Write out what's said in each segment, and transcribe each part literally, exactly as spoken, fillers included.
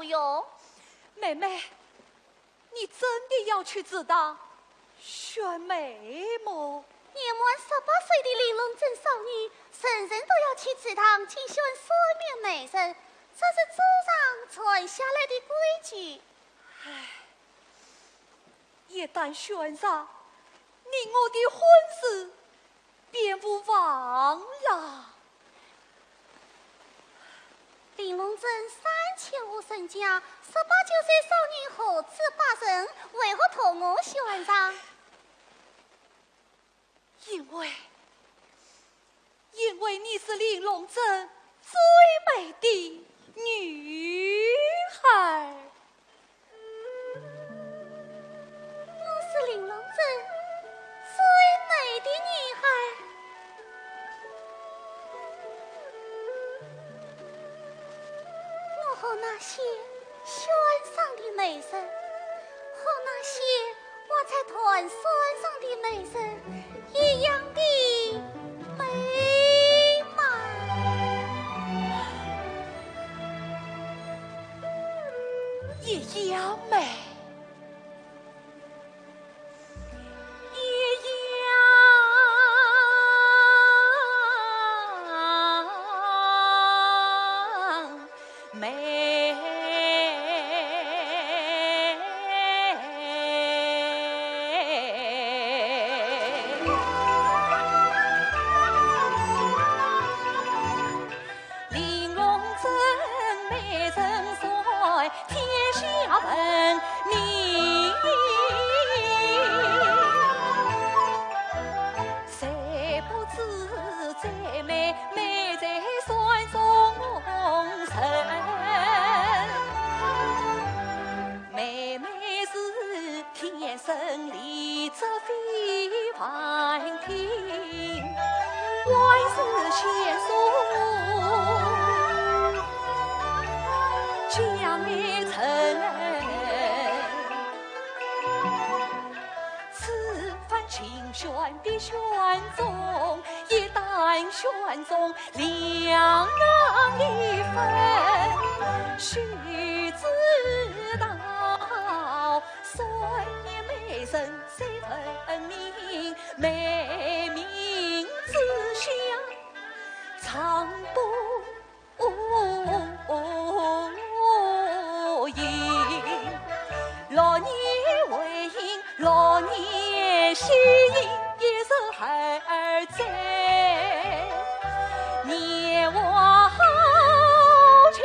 哟。妹妹，你真的要去祠堂选妹么？年满十八岁的玲珑镇少女，人人都要去祠堂去选算命媒人，这是祖上传下来的规矩。唉，一旦选上，你我的婚事便无望了。玲珑镇三千户人家，十八九岁少女何止八成，为何同我选上？因为，因为你是玲珑镇最美的女孩。 我是玲珑镇最美的女孩。我和那些选上的媒人，和那些我在团扇上的媒人一样的美吗？ 一样美，一样美。 玲珑镇美人在，天下闻名。谁不知最美，美在山中人。妹妹是 天生丽质非凡品，万世仙孀佳美称。此番情选比选中，一旦选中， 两样一分，须知道，算命媒人谁分明，美名之下，常不 无影。六年为营，六年息影，一日二载，年华好去。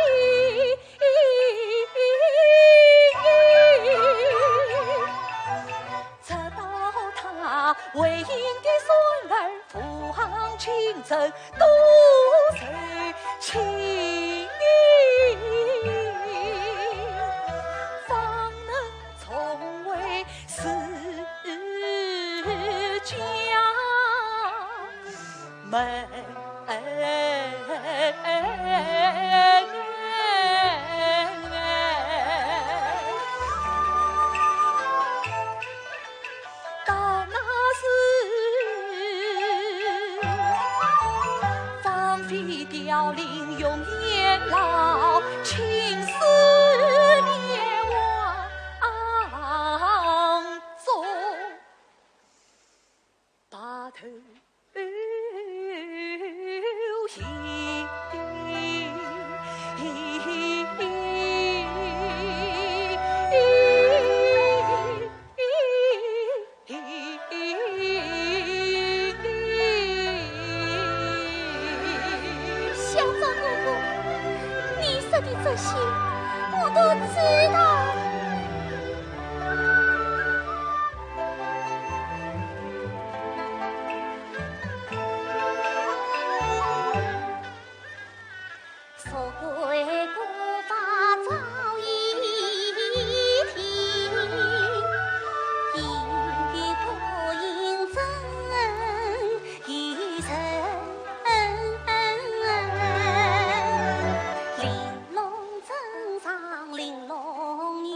直到他为营的孙儿 父行亲征，多受欺凌，方能重回自家门。 到那时，芳菲凋零容颜老，青丝面往中。白头 小赵哥哥，你说的这些，我都知道。 玲珑镇上玲珑女，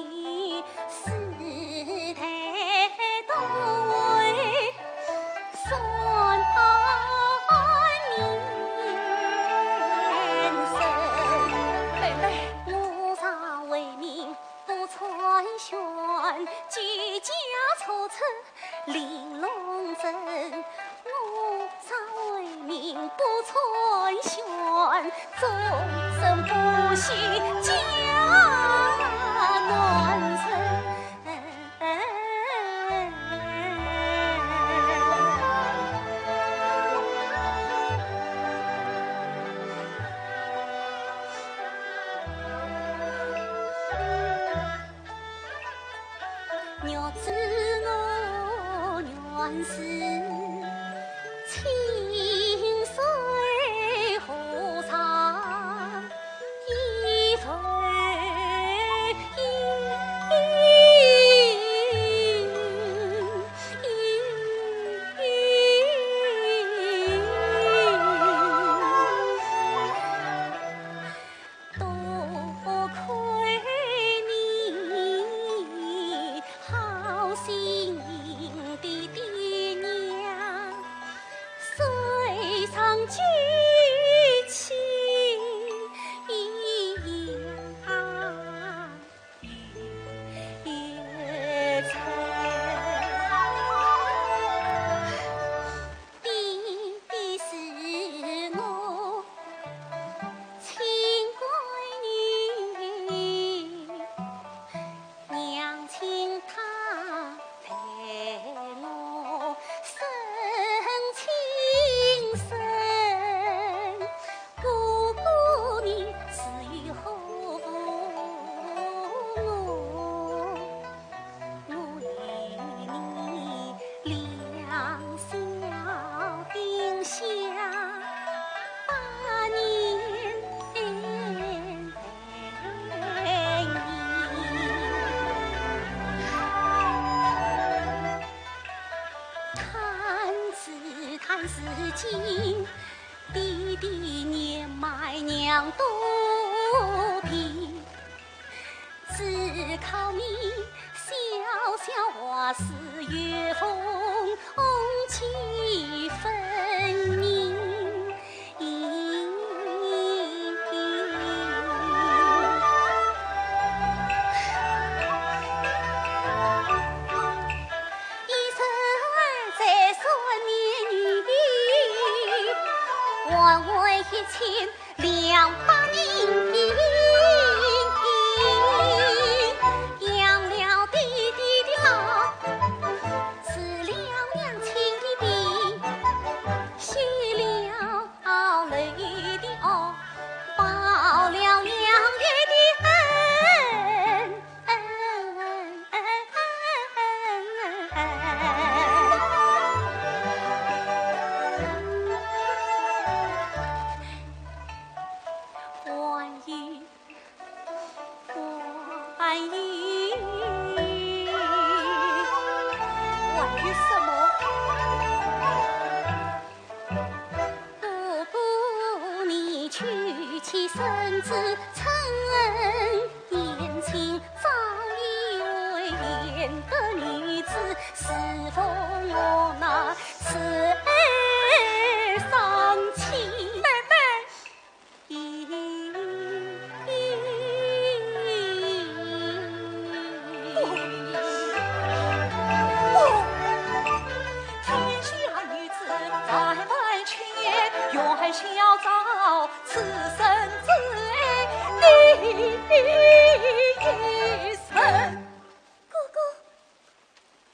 哥哥，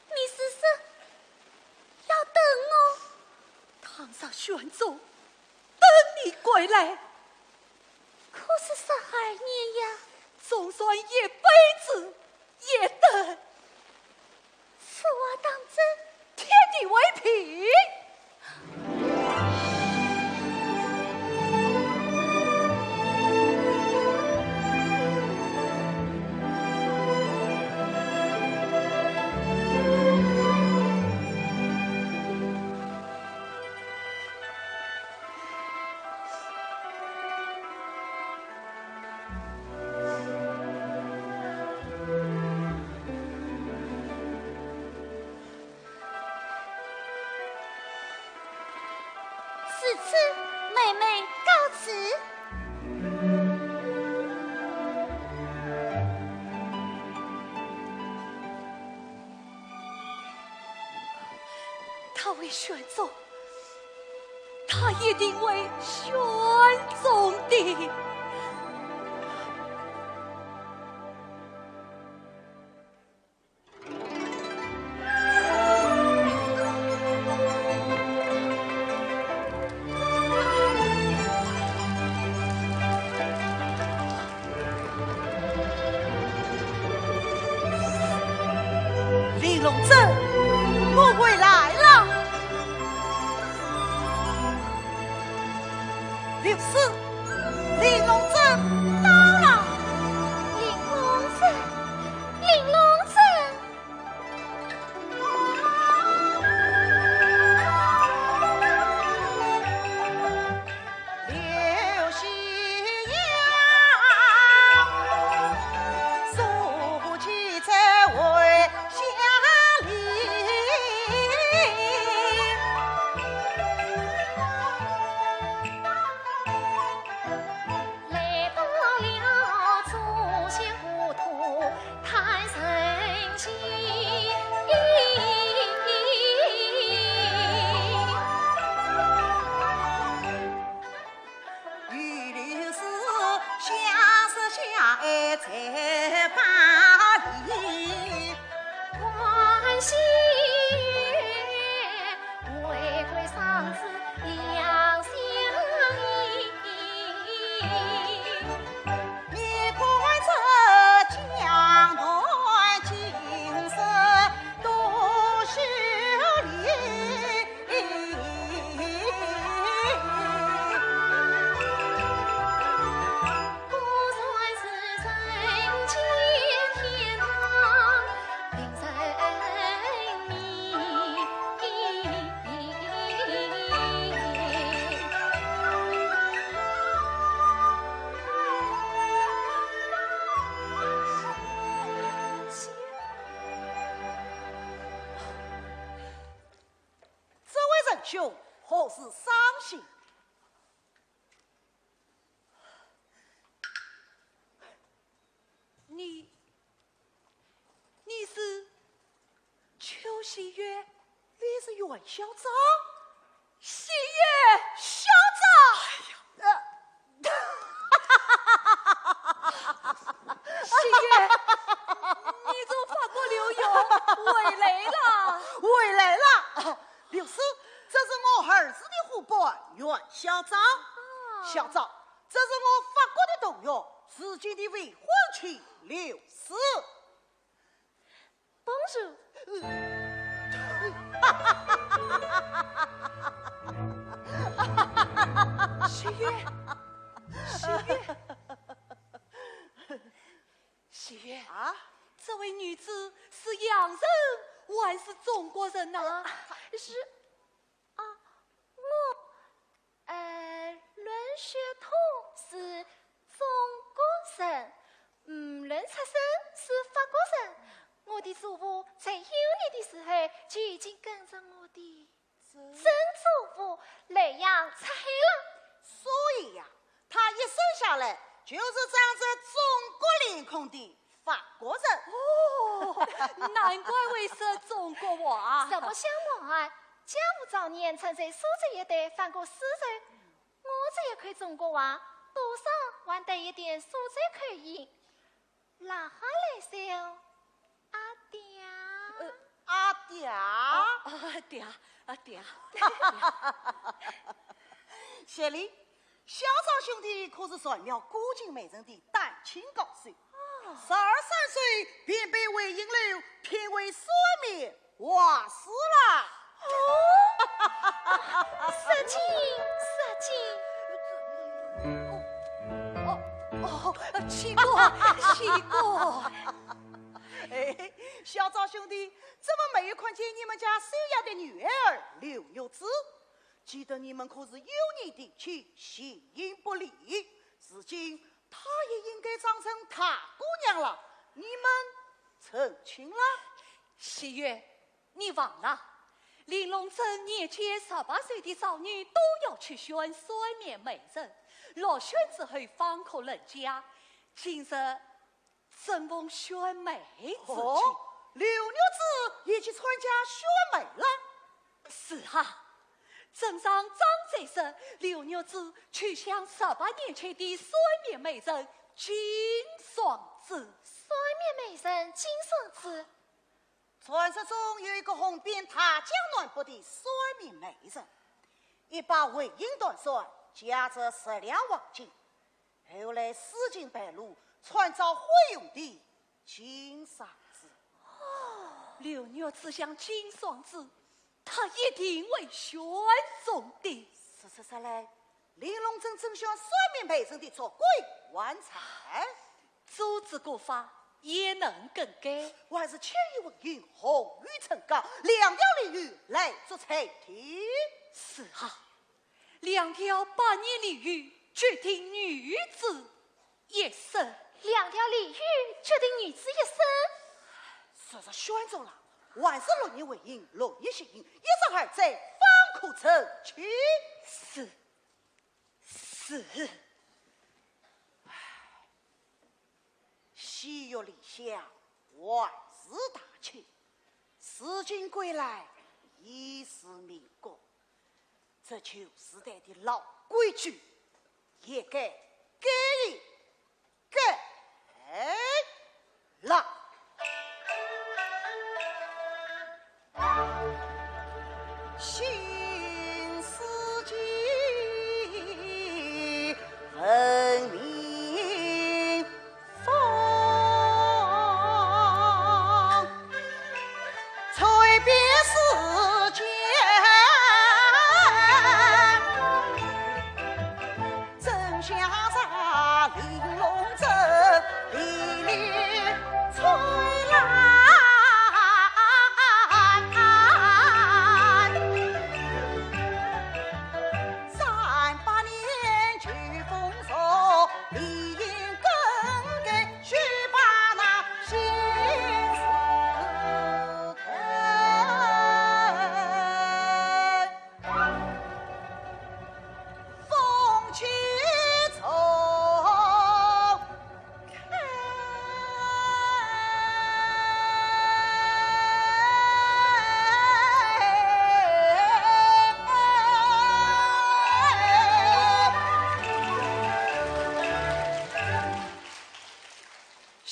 你是说要等我？倘若选中，等你归来。可是十二年呀。总算一辈子也等。此话当真？天地为凭。 如此，妹妹告辞。 他会选中，他一定会选中的。 李龙珍，我回来了。在巴黎。关心，为官双子两相依。你看这江南景色多秀丽。 这位仁兄何事伤心？你，你是邱喜月？你是袁小昭？喜月，小昭！哎呀，呃，喜月，你从法国留学回来了？回来了。 律师，这是我儿子的伙伴袁小昭。小昭，这是我法国的同学，如今的未婚妻律师。Bonjour。喜月，喜月。 喜月啊，这位女子是洋人还是中国人呐？是啊，我，呃，论血统是中国人，嗯，论出身是法国人。我的祖父在幼年的时候就已经跟着我的 曾祖父来洋出海了。所以呀，他一生下来就是长着中国脸孔的法国人。哦，难怪会说中国话。实不相瞒，家父早年曾在苏州一带访过丝绸，我这一口中国话，多少还带一点苏州口音。 拉哈来笑，阿爹。呃，阿爹？哦，阿爹，阿爹。谢礼，小昭兄弟可是传了古琴美人的弹琴高手，哦。十二三岁便被惠英楼评为三面 哇，是啦。哦，失敬，失敬。哦，哦，哦，奇怪，奇怪。哎，小昭兄弟，怎么没有看见你们家修养的女儿刘玉芝？记得你们可是幼年定亲，形影不离，如今她也应该长成大姑娘了，你们成亲了？喜月， 你忘了，玲珑镇年仅十八岁的少女都要去选三面美人，落选之后方可成家。今日正逢选美之期。哦，刘玉芝也去参加选美了？是啊，镇上张嘴说刘玉芝去向十八年前的三面美人金双子。三面美人金双子？ 传说中有一个红遍大江南北的三面美人，一把惠英断扇，价值十两黄金。后来诗经败露，惨遭毁容的金双子。哦，刘玉芝像金双子，她一定会选中的。说说说来，玲珑镇甄选三面美人的族规还在？ 组织古法也能更改。还是千里婚姻，红雨成家，两条理由来做裁定。是啊，两条百年理由决定女子一生。两条理由决定女子一生。说说选中了，还是六年婚姻，六年喜迎，一生儿子方可成亲。是， 是。唉，喜悦离乡，还是大庆。如今归来，已是民国。这旧时代的老规矩，也该改一改。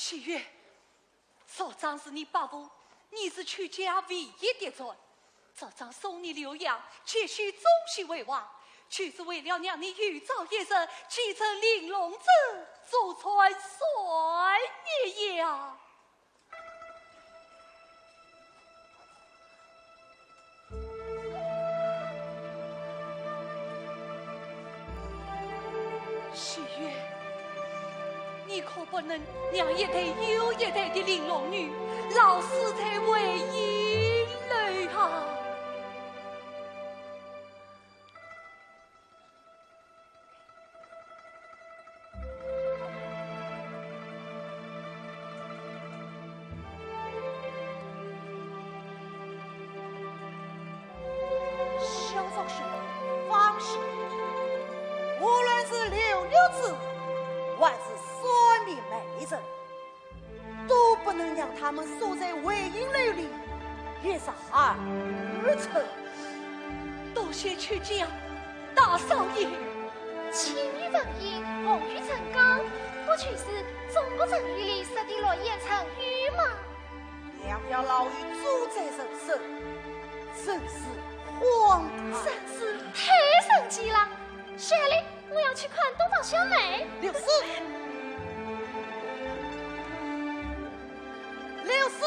许愿，这张是你伯父，你是曲家唯一嫡传。这张送你留下，继续忠心为王，就是为了让你有朝一日继承玲珑镇，祖传孙爷呀。 许愿，你可不能让一代又一代的玲珑女老死在蕙影楼啊！ 萧昭兄弟放心，无论是刘六子，还是算命媒人， 都不能让他们守在蕙影楼里一日二春。多谢曲家大少爷。青于文英，红于成刚，不就是中国成语里说的落雁成语吗？两条老鱼住在人生，真是荒唐。真是太神奇了。 雪莉，我要去看东方小妹。刘四，刘四。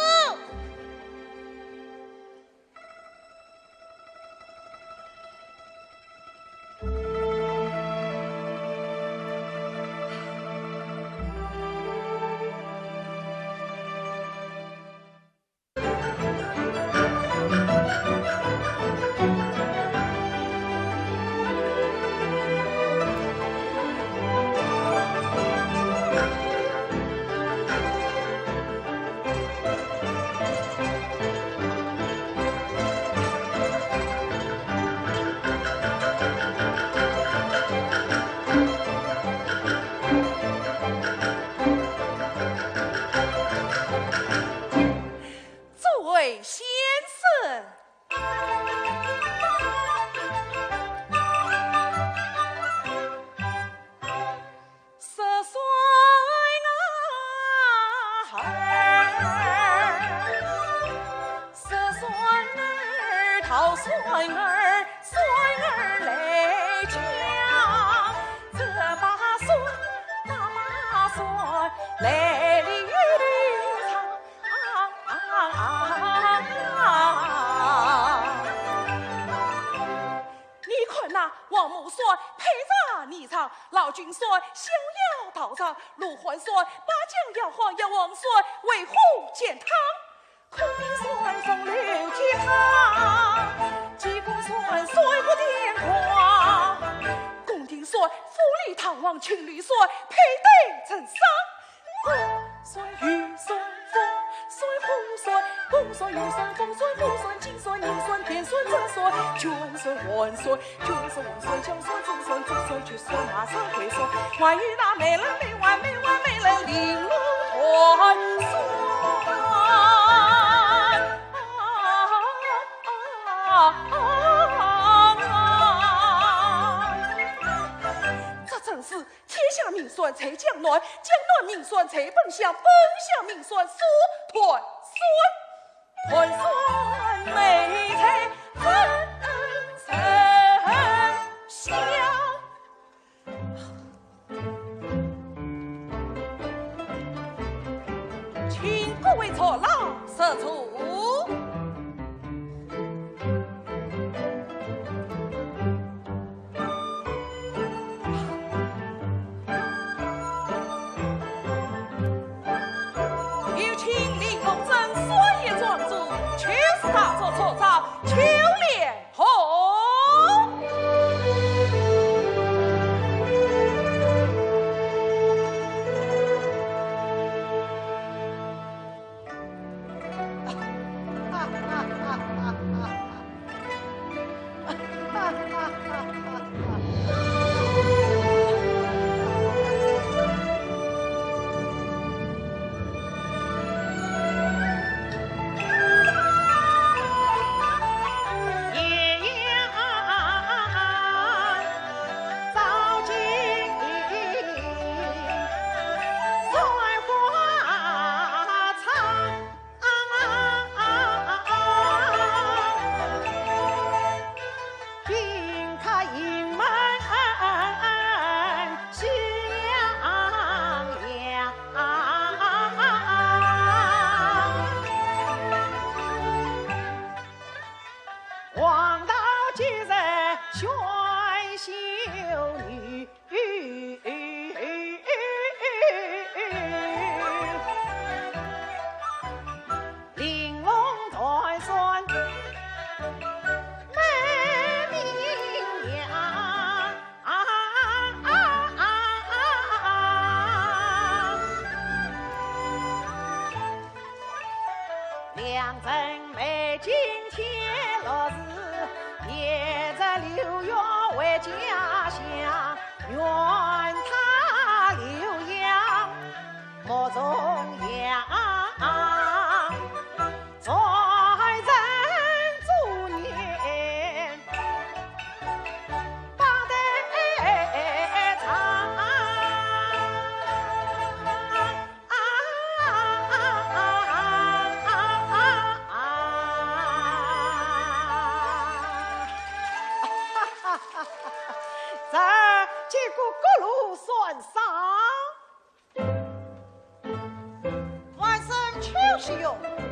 诸位先生，十岁儿，十岁儿，讨孙儿，孙儿来讲，这把孙，那把孙，来哩又唱。 你看那王母算配着霓裳，老君算逍遥道上，罗汉算把将要换，药王算为虎煎汤，孔明算风流喼汤，济公算算破天光，宫廷算富丽堂皇，情侣算配对成双。 算雨算风算火算，风算雨算风算火算金算银算田算zab算卷算碗算，卷算碗算脚算足算足算脚算马算腿算，还有那美轮美奂美奂美轮玲珑团算。这真是 天下名算在江南，江南名算在本乡，本乡名算苏团算，团算美在城城乡。请各位坐牢入座。 有请玲珑镇孙爷庄主，就是大作所长邱连红。杨春梅今天落日，也在六月回家乡，愿她留样莫重阳，传人祝年百代长。 这结果各路算上。晚生邱世玉，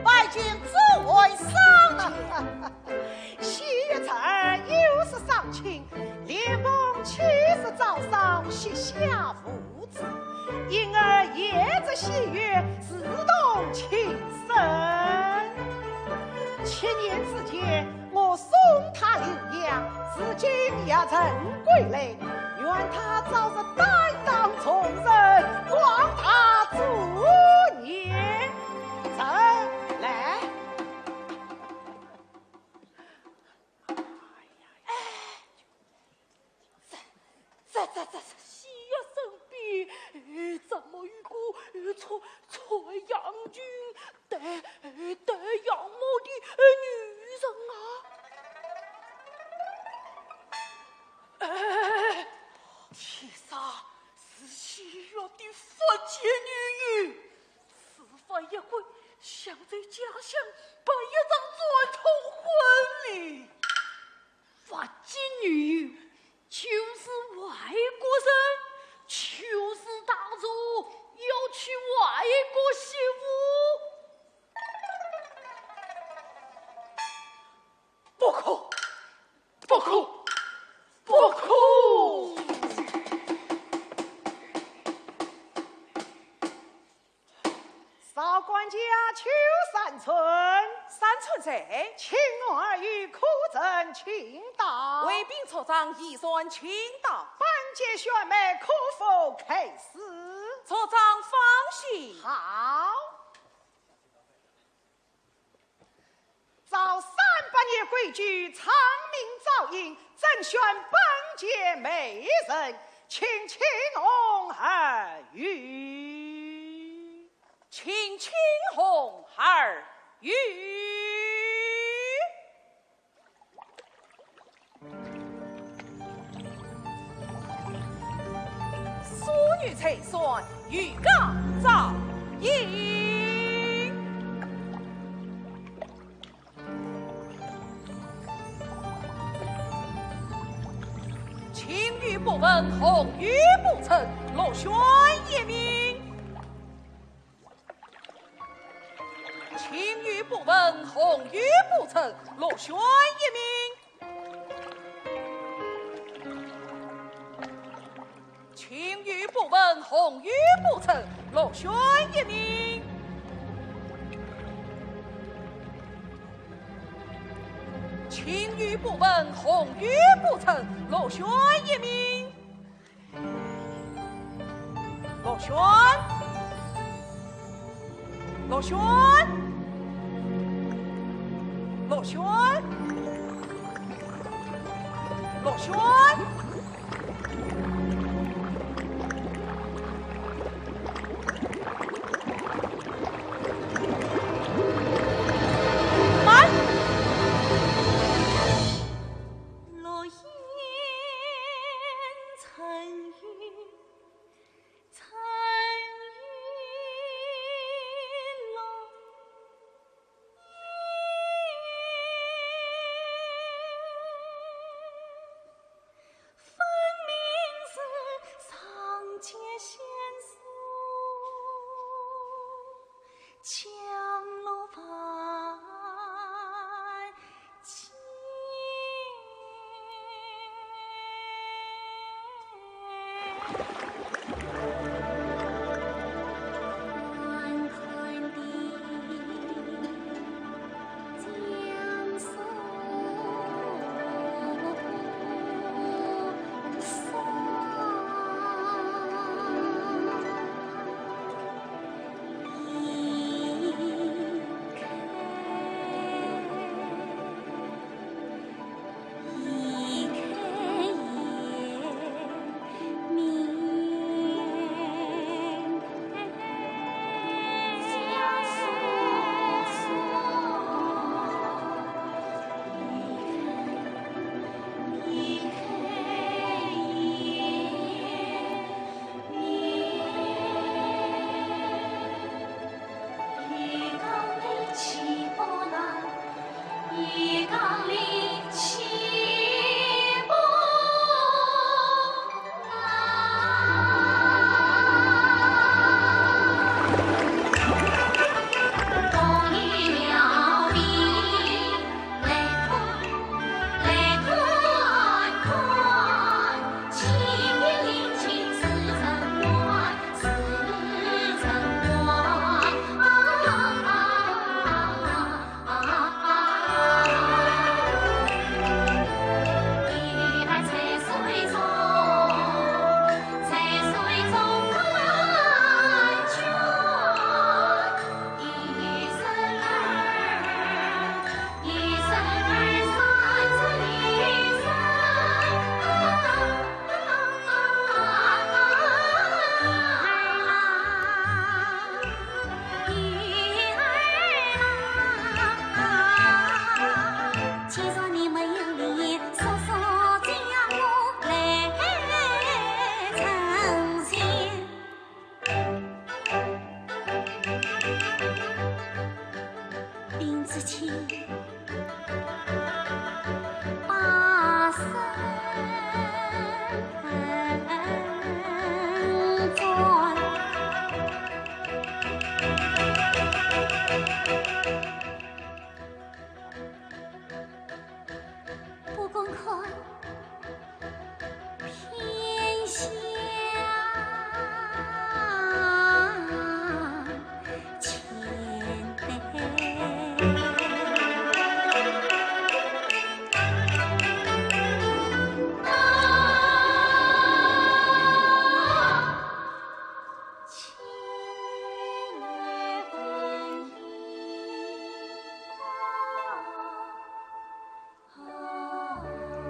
拜见诸位少爷。喜悦侄儿又是丧亲，连同妻子早丧膝下无 子，因而夜之喜悦，如同庆生。七年之前，我送她留洋，如今也曾归来，愿她早日担当重任，广大祝年。来。 这，这，这，这，喜悦身边，呃，怎么有个，呃，穿，穿洋裙，戴，呃，戴洋帽的，呃，女人啊？哎，天杀，是喜悦的福建女婿。 此番一归，想在家乡办一场传统婚礼。福建女婿，就是外国人，邱氏大族要娶外国媳妇。不可，不可，不可！ 少管家邱三春。三春在。请我儿与客人请到。卫兵车仗，驿船请到。本节选媒可否开始？车仗放行。好。 照三百年规矩，唱名招引，甄选本节媒人，请青红二鱼。请青红二鱼。 淑女才选，鱼缸照应。青鱼不问，红鱼不称，落选一名。 青鱼不问，红鱼不称，落选一名。青鱼不问，红鱼不称，落选一名。青鱼不问，红鱼不称，落选一名。 落选，落选，落选，落选。慢！落雁成语。 春雨落雁，分明是上界仙书。 江落万间。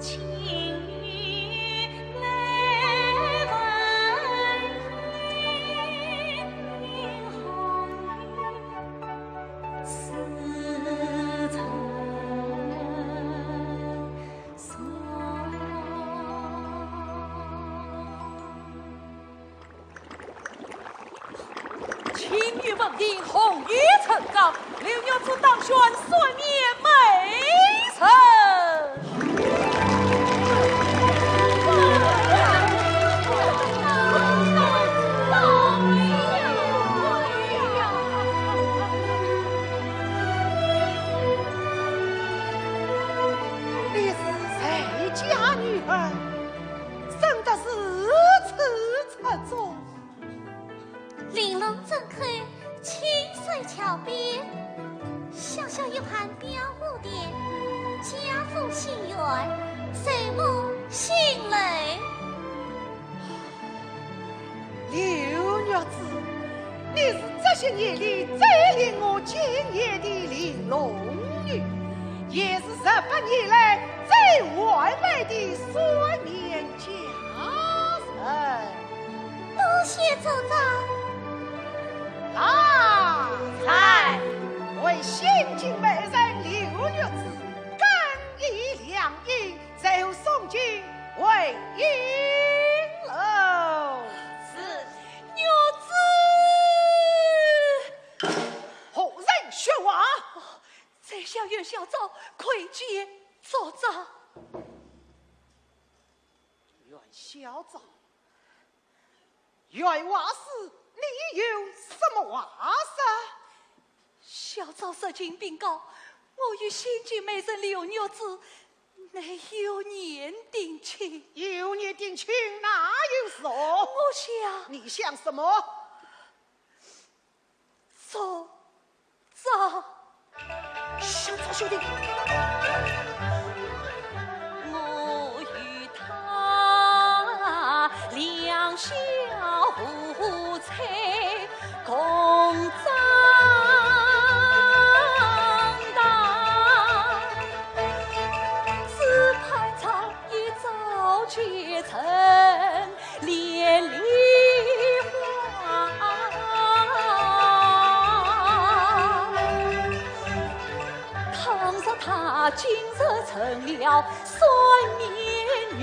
青云问鼎，红玉成章，刘玉芝当选三面美人。你是谁家女儿？ 生得如此出众。玲珑正口，清水桥边，小小一盘雕花店，家父姓袁，随母姓刘。刘玉芝，你是这些年里最令我惊艳的玲珑女，也是这百年来最完美的双面 佳人。多谢族长。来，来，为新晋美人刘玉芝更衣亮影，随后送进回营楼。是。玉芝。何人说话？在下袁小昭，叩见族长。 袁小昭，袁画师，你有什么话说？小昭受尽禀告，我与新晋美人刘玉芝乃幼年定亲。幼年定亲哪有错？我想……你想什么？ 族长。小昭兄弟。我与她两小无猜，共长大，只盼着一朝结成 连理花。倘若她今日成了双面女，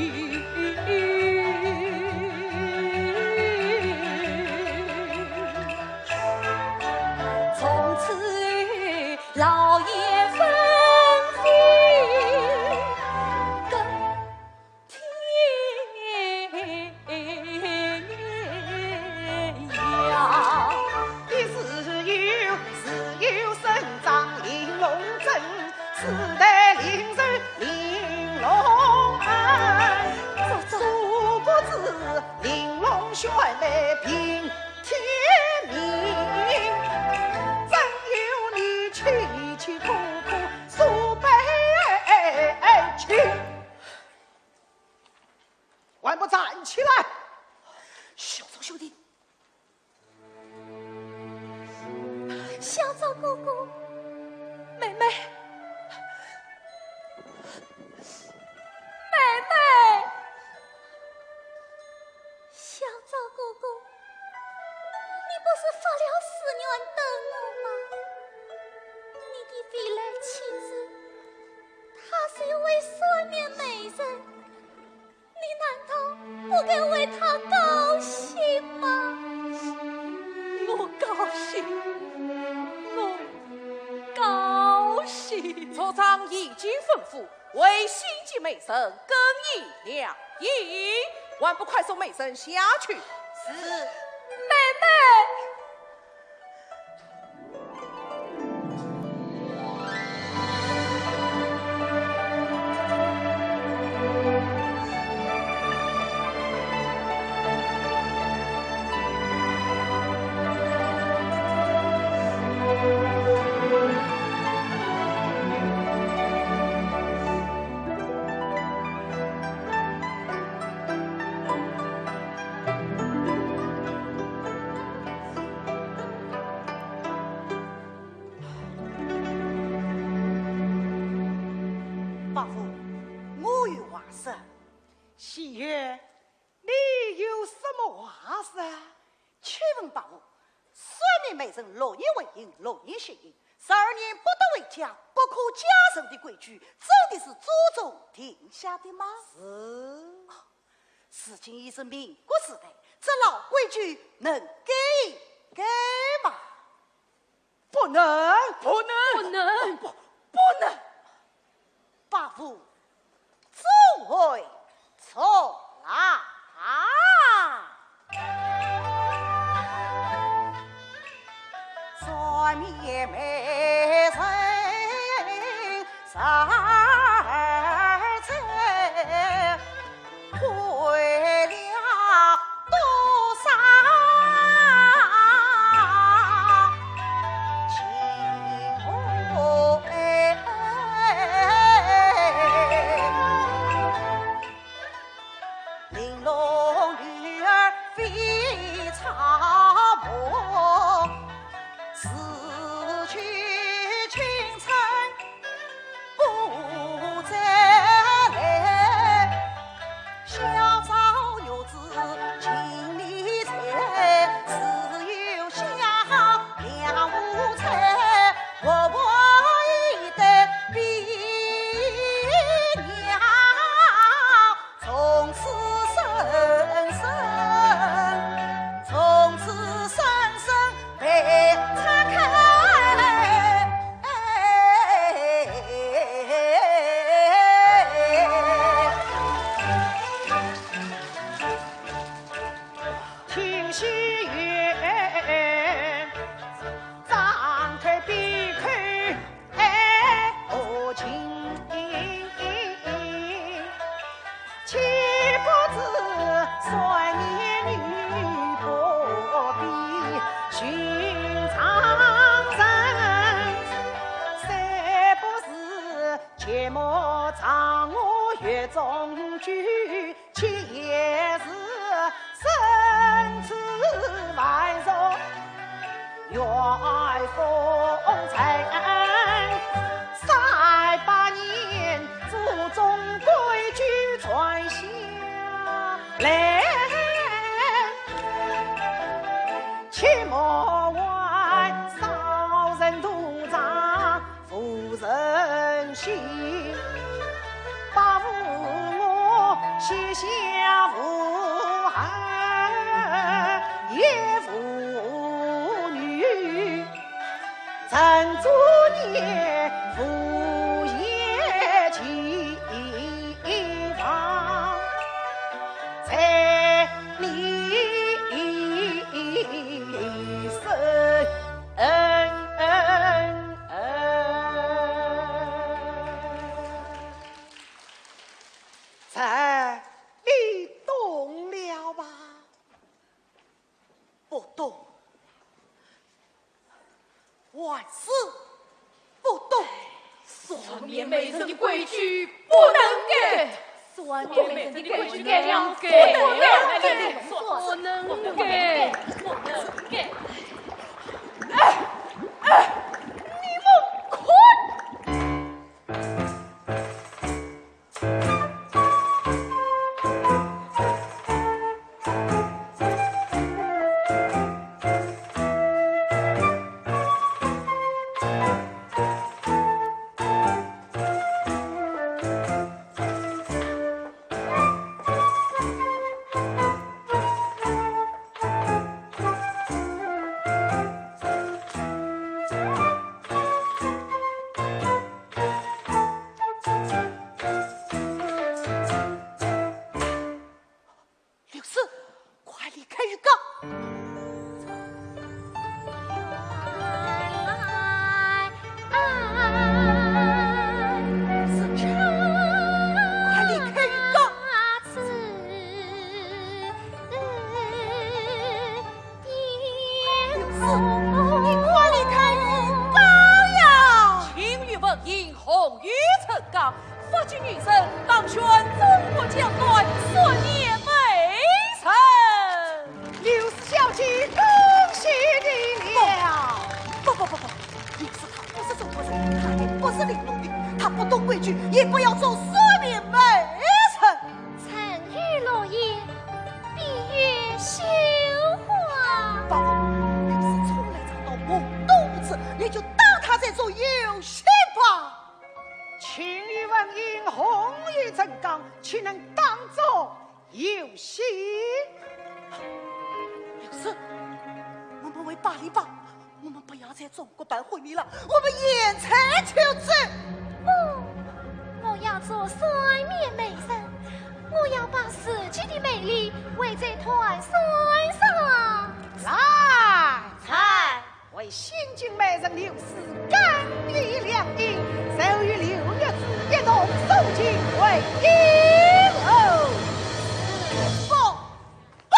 从此老爷吩咐更 天涯。你自幼，自幼生长玲珑镇，世代领受玲珑恩。这，这，殊不知玲珑选美凭天命，怎有你凄凄苦苦数百秋。 还不站起来！小昭兄弟。小昭哥哥。妹妹。妹妹。小昭哥哥，你不是发了誓愿等我吗？你的未来妻子，她是一位双面美人， 你难道不该为她高兴吗？我高兴，我高兴。族长已经吩咐，为新晋美人更衣亮影，还不快送美人下去？是。妹妹。是，喜月，你有什么话说？请问伯父，算命媒人六年为阴，六年行阴，十二年不得回家，不可嫁人的规矩，真的是祖宗定下的吗？是。如今已是民国时代，这老规矩能改一改吗？不能，不能，不能，不，不能。伯父，诸位坐啦。算命媒人十二载， 亏了多少情怀。玲珑女儿非草木， 失去青春不再来，小朝玉子情迷醉，自有香好两无猜，活活一对比鸟。 从此生生，从此生生被拆开。听戏院，张开闭口 哎，哦，情，岂不知算命女不比寻常人，虽不是切莫藏我月中居， 其也是身子万寿，元丰城三百年，祖宗规矩传下来，切莫忘少人多长 无人信，伯父我膝下无儿也无女，曾作孽无言期望，在你身。 这，你懂了吧？不懂，还是不懂。算命媒人的规矩不能改，算命媒人的规矩改了不能改，不能改，不能改。哎，哎，你们看！ 刘氏，快离开鱼缸！刘氏，快离开鱼缸！ 刘氏，你快离开鱼缸呀！情欲问英雄欲成钢，发迹女神当选中国将官，算命媒人。刘氏小姐，恭喜你了！不，不，不，不，刘氏她不是中国人，她也不是玲珑女，她不懂规矩，也不要做算命媒人。你就当他在做游戏吧。情与文英，红与成钢，岂能当作游戏？刘氏，我们回巴黎吧，我们不要在中国办婚礼了，我们现在就走。不，我要做双面美人，我要把自己的美丽围在团扇上。来，来。 为新晋美人刘氏更立良印，就与刘玉芝一同送进回京楼。报，报，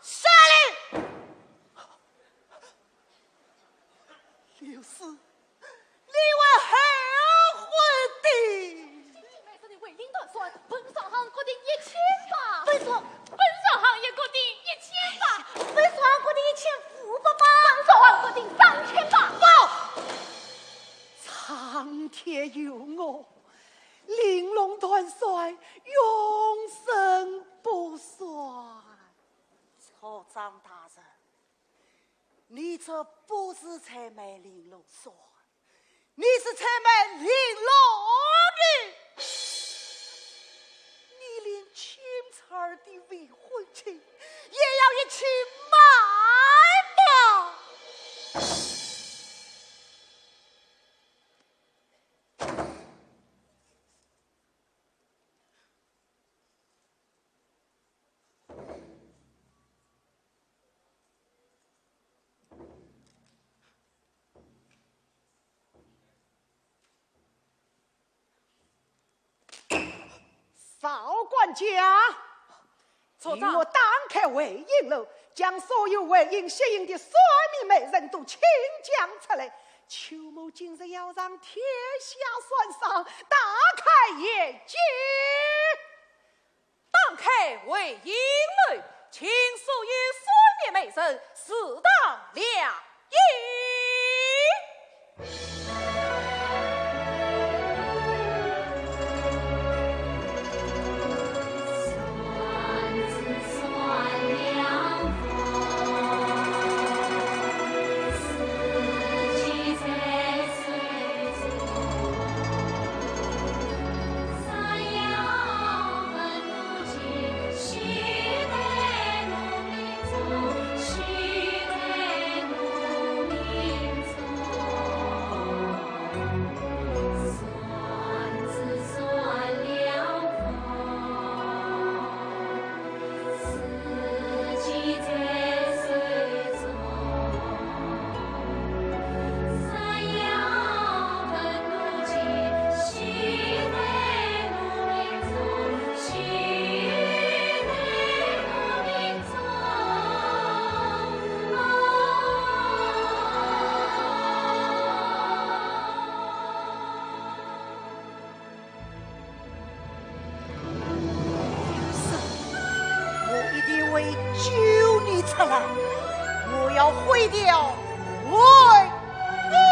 下来！刘氏，你会后悔的。新晋美人的围姻团扇，本少行各定一千把。本少 本少行也各定一千把。本少行各定一千五百把。本少行各定三千把。报！苍天有眼，玲珑团扇永生不衰。族长大人，你这不是在卖玲珑扇， 你是在卖绫罗的，你连青菜儿的未婚妻也要一起卖吗？ 少管家，族长，与我打开围姻楼，将所有围姻、喜姻的双面美人都请将出来，舅母今日要让天下算上大开眼界。 打开围姻楼，请所有双面美人自当亮眼。我一定会救你出来，我要毁掉围姻。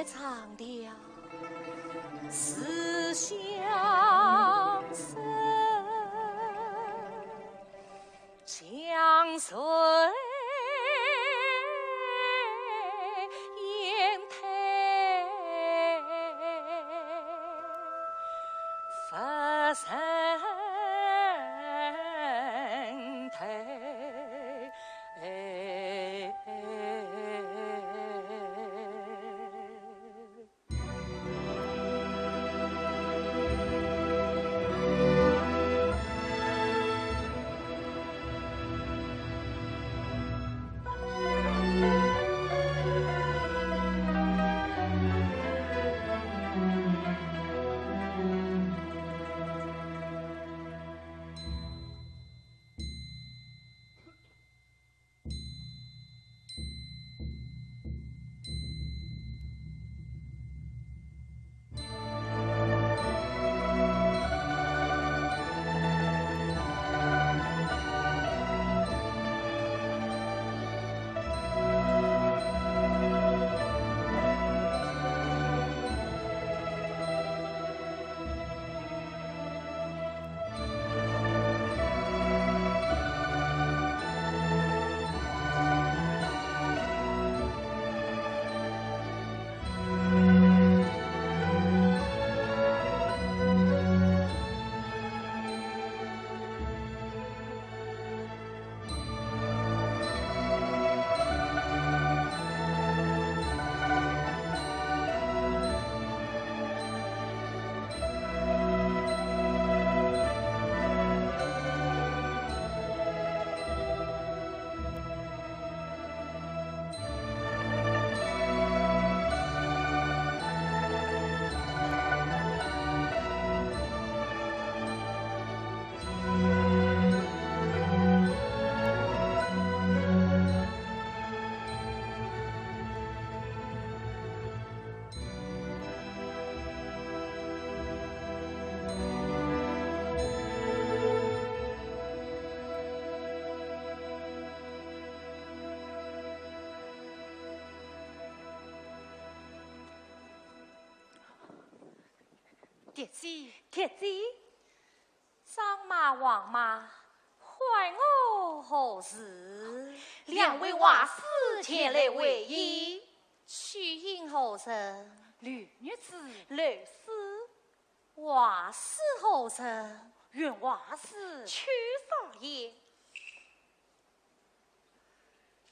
长调思乡声，江水蝶姐，蝶姐，张妈、王妈唤我何事？两位画师前来会议。取音何人？刘玉芝。刘师。画师何人？原画师。邱少爷。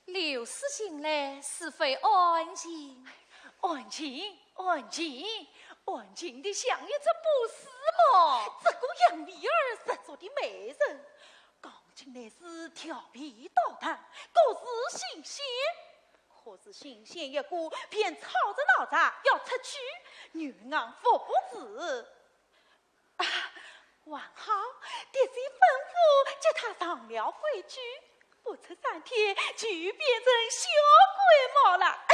刘师近来是否安静？安静，安静，安静得像一只博士么。这个杨丽儿十足的美人，刚进来时调皮捣蛋，各自新鲜。可是新鲜一过，便吵着闹着要出去，女郎服侍。 啊，还好，蝶姐吩咐叫她上了规矩，不出三天就变成小鬼么了。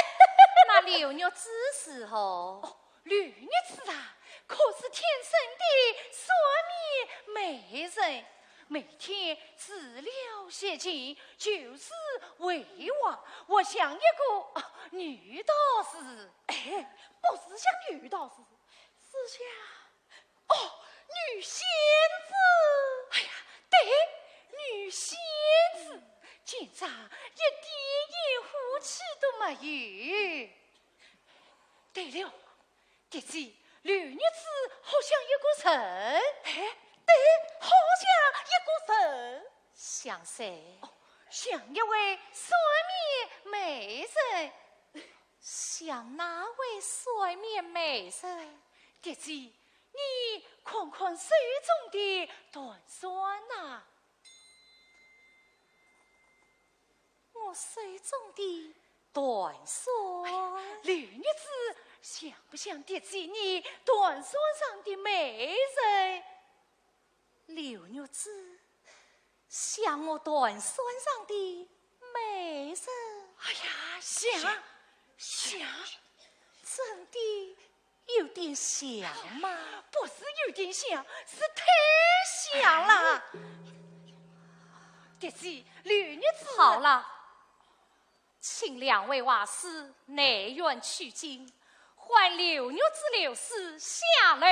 那刘玉芝如何？哦，刘玉芝啊，可是天生的双面美人，每天除了学琴，就是会画，活像一个，啊，女道士。哎，不是像女道士，是像 哦，女仙子。哎呀，对，女仙子，简直一点烟火气都没有。对了，蝶姐，刘玉芝好像一个人。哎，对，好像一个人。像谁？哦，像一位双面美人。 像哪位双面美人？蝶姐，你看看手中的断扇呐。我手中的断扇？哎，刘玉芝，像不像蝶姐你断扇上的美人？ 刘玉芝，像我断扇上的美人。哎呀，像，像，真的有点像吗？不是有点像，是太像了。蝶姐，刘玉芝。好了， 请两位画师内院取经，唤柳玉芝柳氏下楼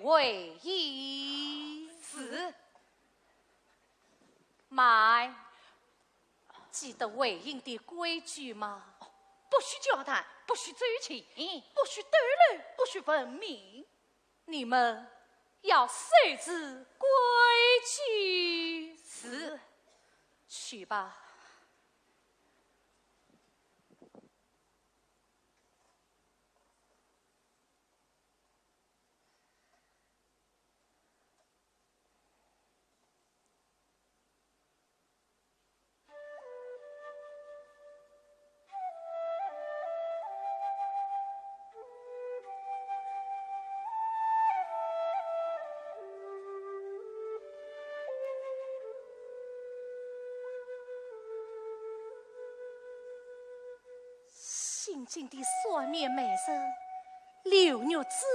会饮。是。慢，记得会饮的规矩吗？不许交谈，不许走近，不许逗留，不许问明。你们要守此规矩。是。去吧。新进的双面美人柳玉芝，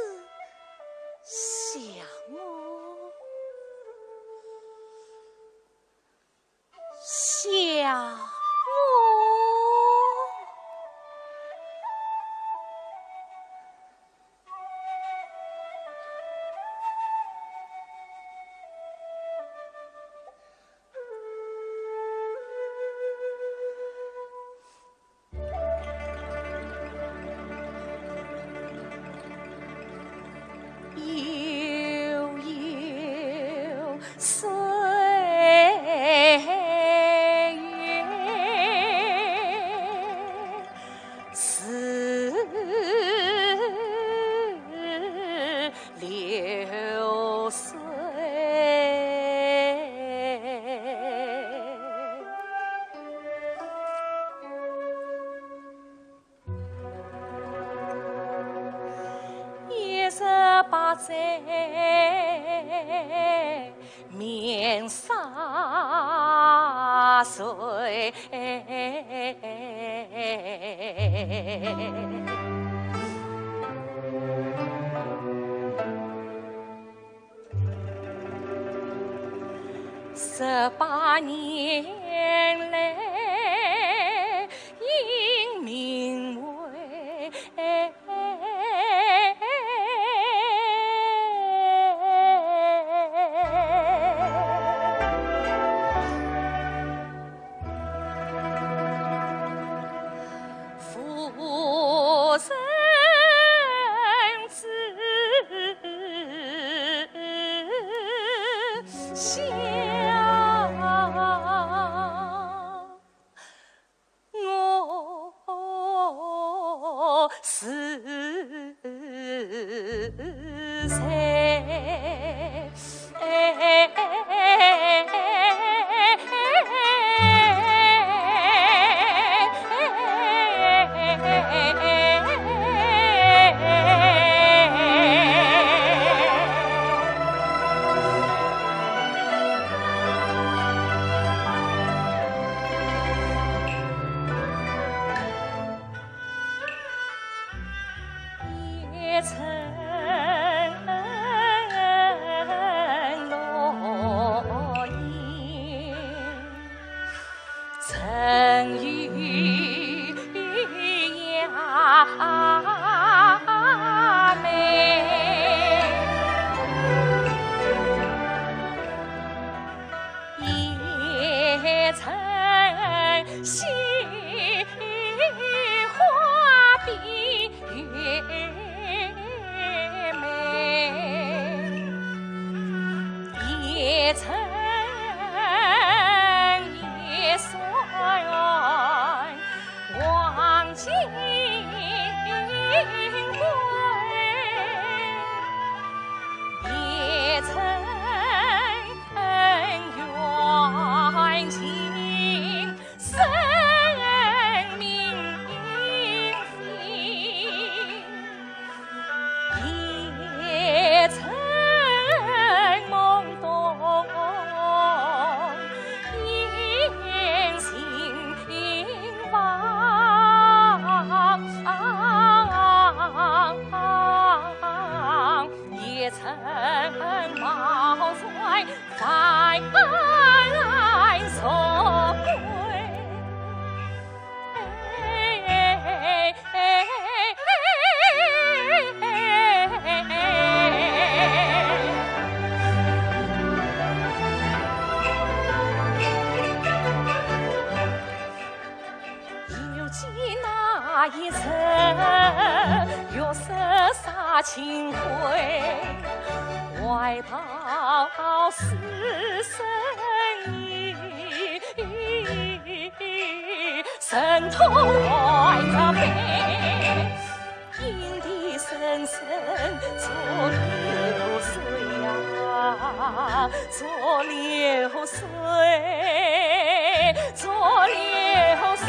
想我，想我。 十八年来，因名为夫人之下，我是谁？一人玉色纱轻挥，怀抱书生意。神通怀着杯，引得人生做流水呀，做流水。 做流水。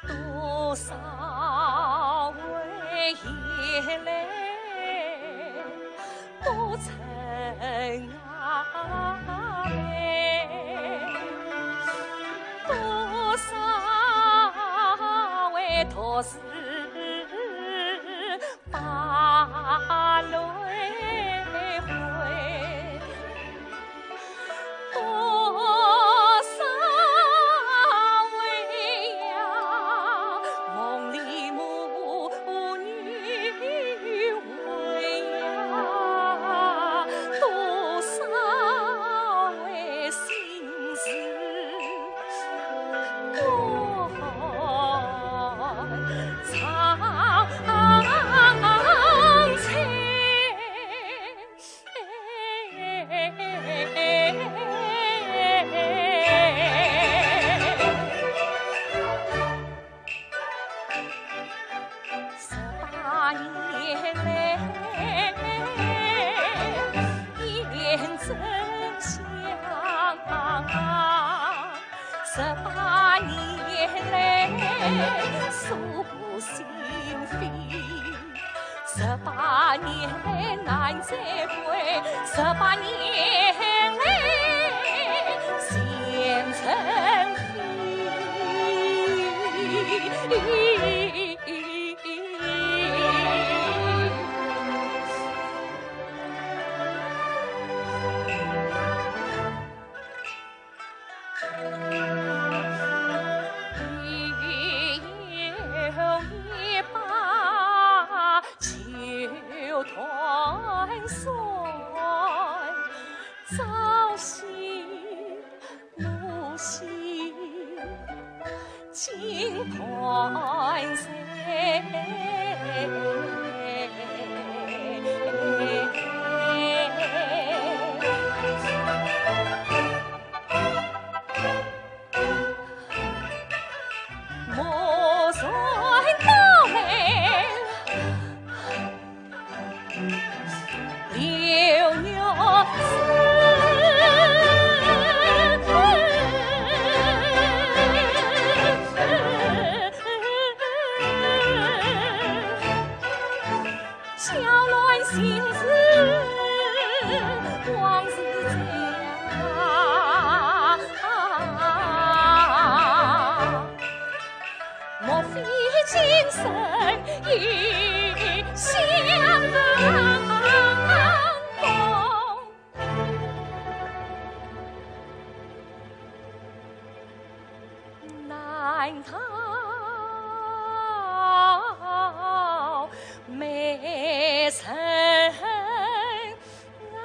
多少回眼泪多成眼泪，多少回独自 把泪回，多少回呀，梦里母女回呀，多少回心事。 十八年来，验真相。十八年来，诉不心扉。十八年来难再会，十八年来前尘飞。 难道美人啊？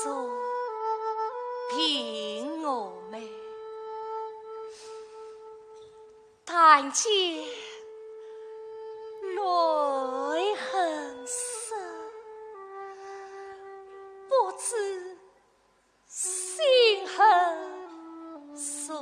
送听我们，但见泪痕湿，不知 心恨谁。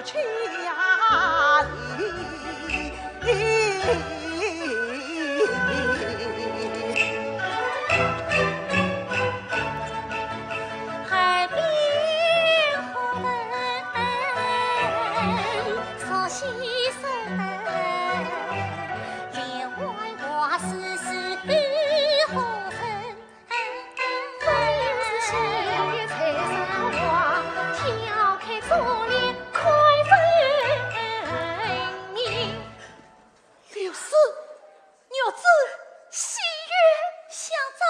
千里。海边花灯，熟悉声，连环挂丝丝雨后春。 刘氏，玉芝，喜悦。小张。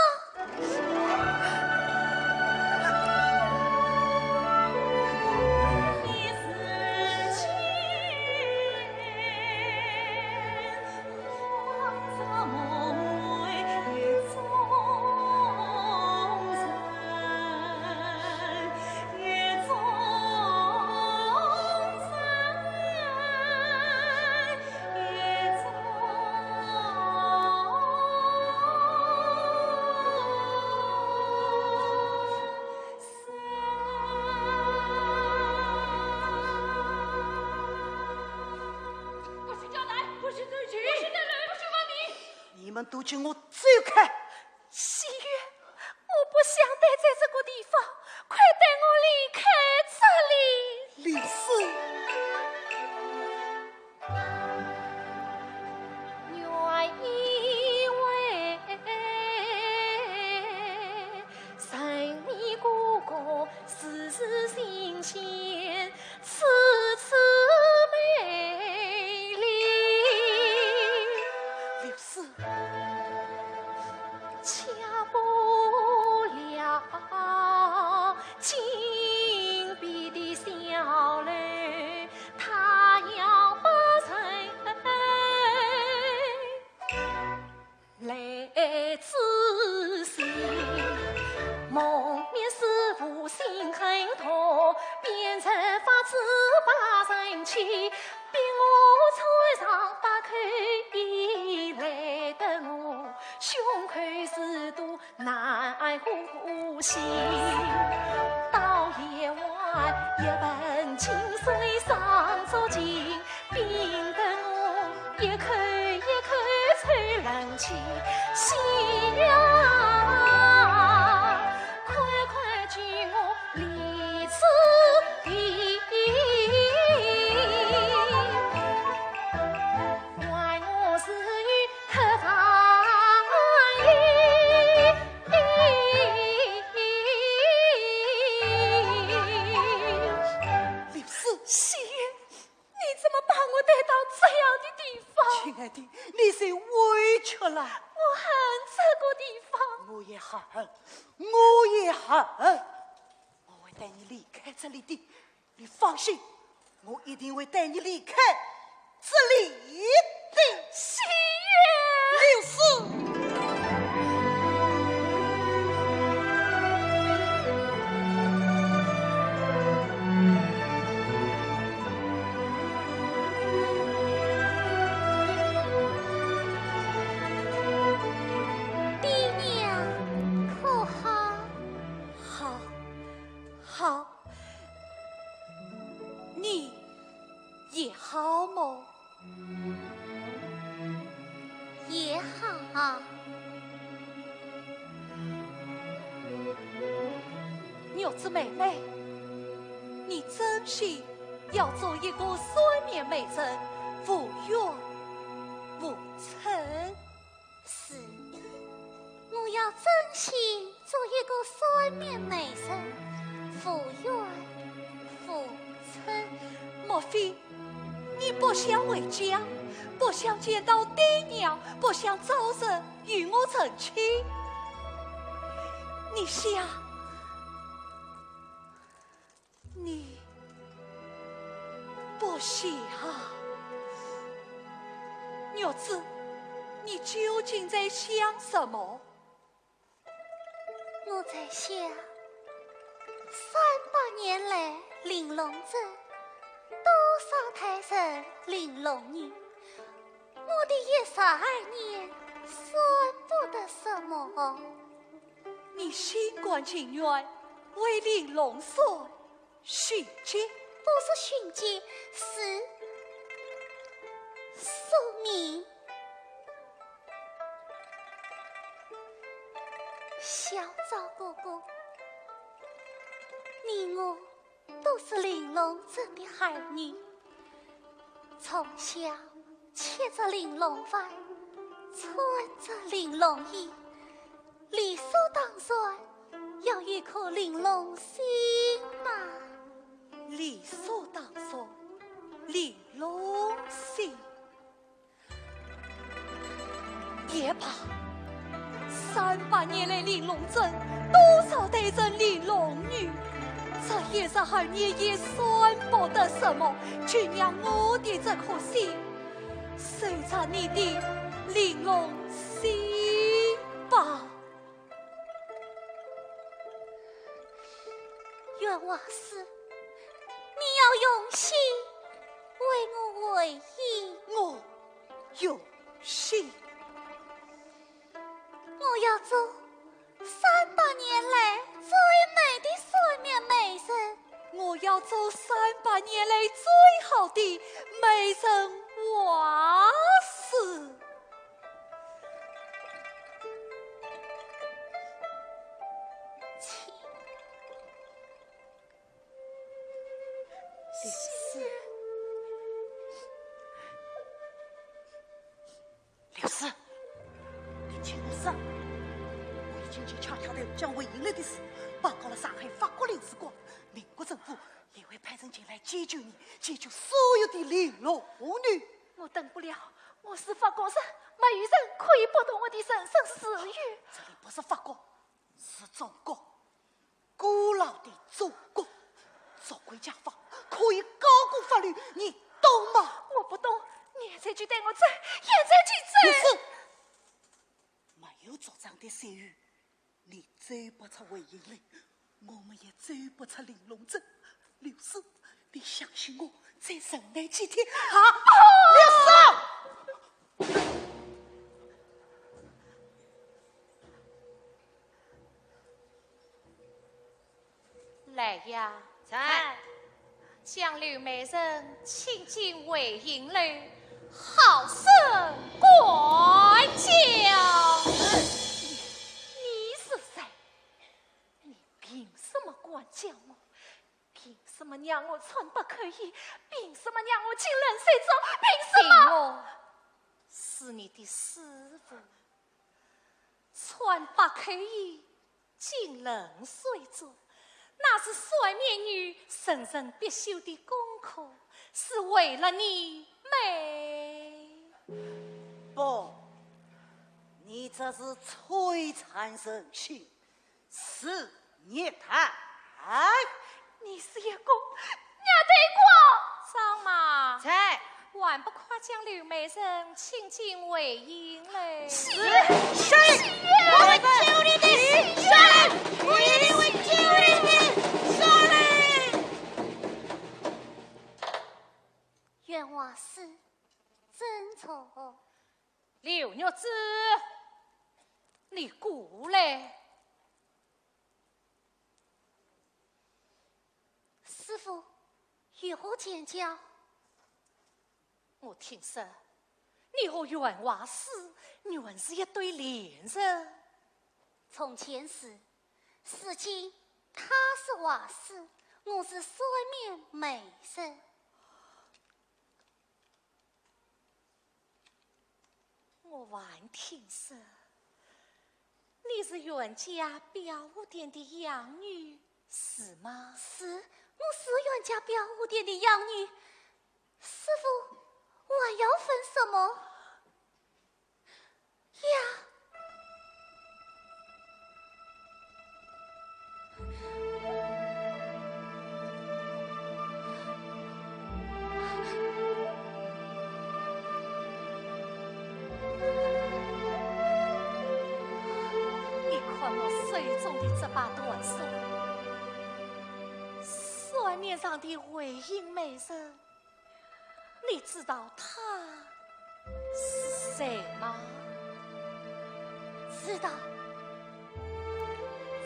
快去叫来！快去追寻！快去带路！快去报名！你们都给我走开！喜悦，我不想待在这个地方，快带我离开这里！刘氏。 刘氏。 刘氏。喜悦，你怎么把我带到这样的地方？亲爱的，你受委屈了。我恨这个地方。我也恨，我也恨。我会带你离开这里的，你放心，我一定会带你离开这里的。喜悦。刘氏。 爹娘可好？好，好。你也好么？也好。玉芝妹妹，你真心 要做一个双面美人，无怨无嗔。是，我要真心做一个双面美人，无怨无嗔。莫非你不想回家，不想见到爹娘，不想早日与我成亲？你想， 你不想啊？玉芝，你究竟在想什么？我在想，三百年来玲珑镇，多少代人玲珑女，我的一十二年算不得什么。 你心甘情愿为玲珑社殉节？不是寻迹，是宿命。小昭哥哥，你我都是玲珑镇的孩儿，从小吃着玲珑饭，穿着玲珑衣，理所当然要有一颗玲珑心嘛。理所当然，玲珑心。也罢，三百年来玲珑镇多少代人玲珑女，这一日二年也算不得什么，就让我的这颗心，守着你的玲珑心吧。 袁华师，你要用心为我回应。我用心。我要做三百年来最美的双面美人。我要做三百年来最好的美人画师。请。 刘氏，刘氏，你听我说，我已经请恰恰头将回应楼的事报告了上海法国领事馆，民国政府也会派人前来解救你，解救所有的玲珑女。我等不了，我是法国人，没有人可以剥夺我的人身自由。这里不是法国，是中国。 古老的中国，族规家法可以高过法律，你懂吗？我不懂，你现在就带我走，现在就走。不是，没有族长的授意，你走不出回应楼，我们也走不出玲珑镇。刘氏，你相信我，再忍耐几天。啊，刘氏！ 来呀，在。将柳美人请进回应楼，好生管教。你是谁？你凭什么管教我？凭什么让我穿白绯衣？凭什么让我进冷水澡？凭什么？凭我是你的师傅。 穿白绯衣，进冷水澡，那是双面女人人必修的功课，是为了你美。不，你这是摧残人性，是 孽胎。你是一个孽胎光！张妈。在。还不快将柳美人请进回应楼？是。是。我会救你的。是。我一定会救你的。是。袁华师，遵从。 柳玉芝，你过来。师父，有何见教？我听说，你和袁华师原是一对恋人。从前是，如今他是华师，我是双面美人。 我还听说，你是袁家表店的养女，是吗？是，我是袁家表店的养女。师父，还要问什么？呀！ 你看我手中的这把断扇，扇面上的回音美人，你知道她是谁吗？知道。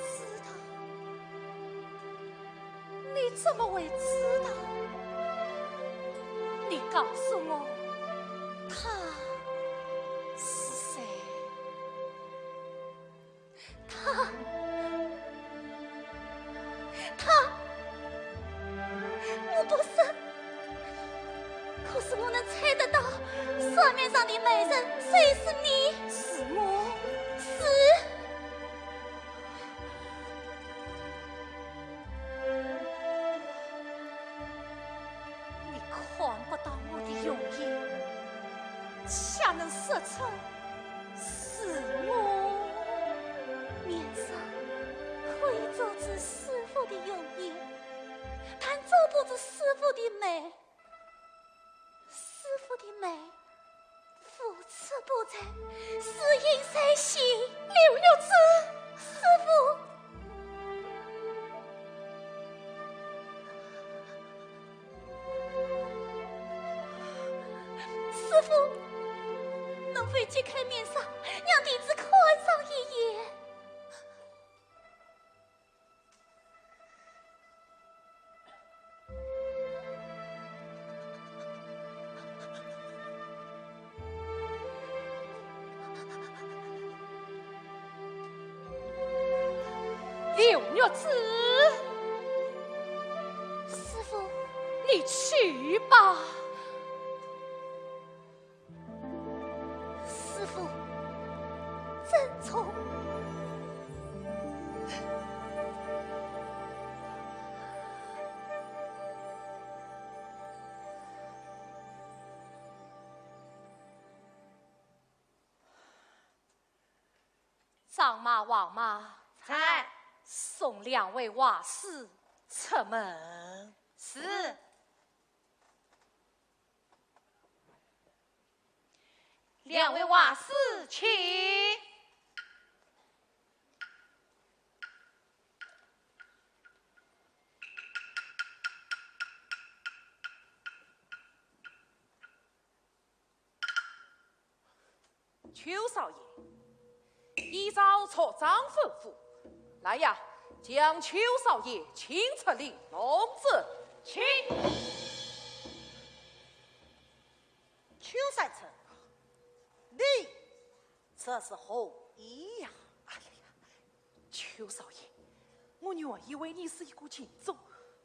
知道？你怎么会知道？告诉我，他是谁？他，他，我不是。可是我能猜得到，扇面上的美人就是你。是我。是。 你看不到我的容颜，却能说出是我。面上可以做出师傅的容颜，但做不出师傅的美。师傅的美， 无处不在，似影随形。柳玉芝，师傅，师傅，能否揭开面纱，让弟子看上一眼？ 柳玉芝，师傅，你去吧。 师傅，珍重。张妈、王妈，在。送两位画师出门。是。 两位画师，请。邱少爷，依照族长吩咐，来呀，将邱少爷请出玲珑镇。请。 邱三春，你这是何意呀？哎呀呀，邱少爷，我原以为你是一个情种，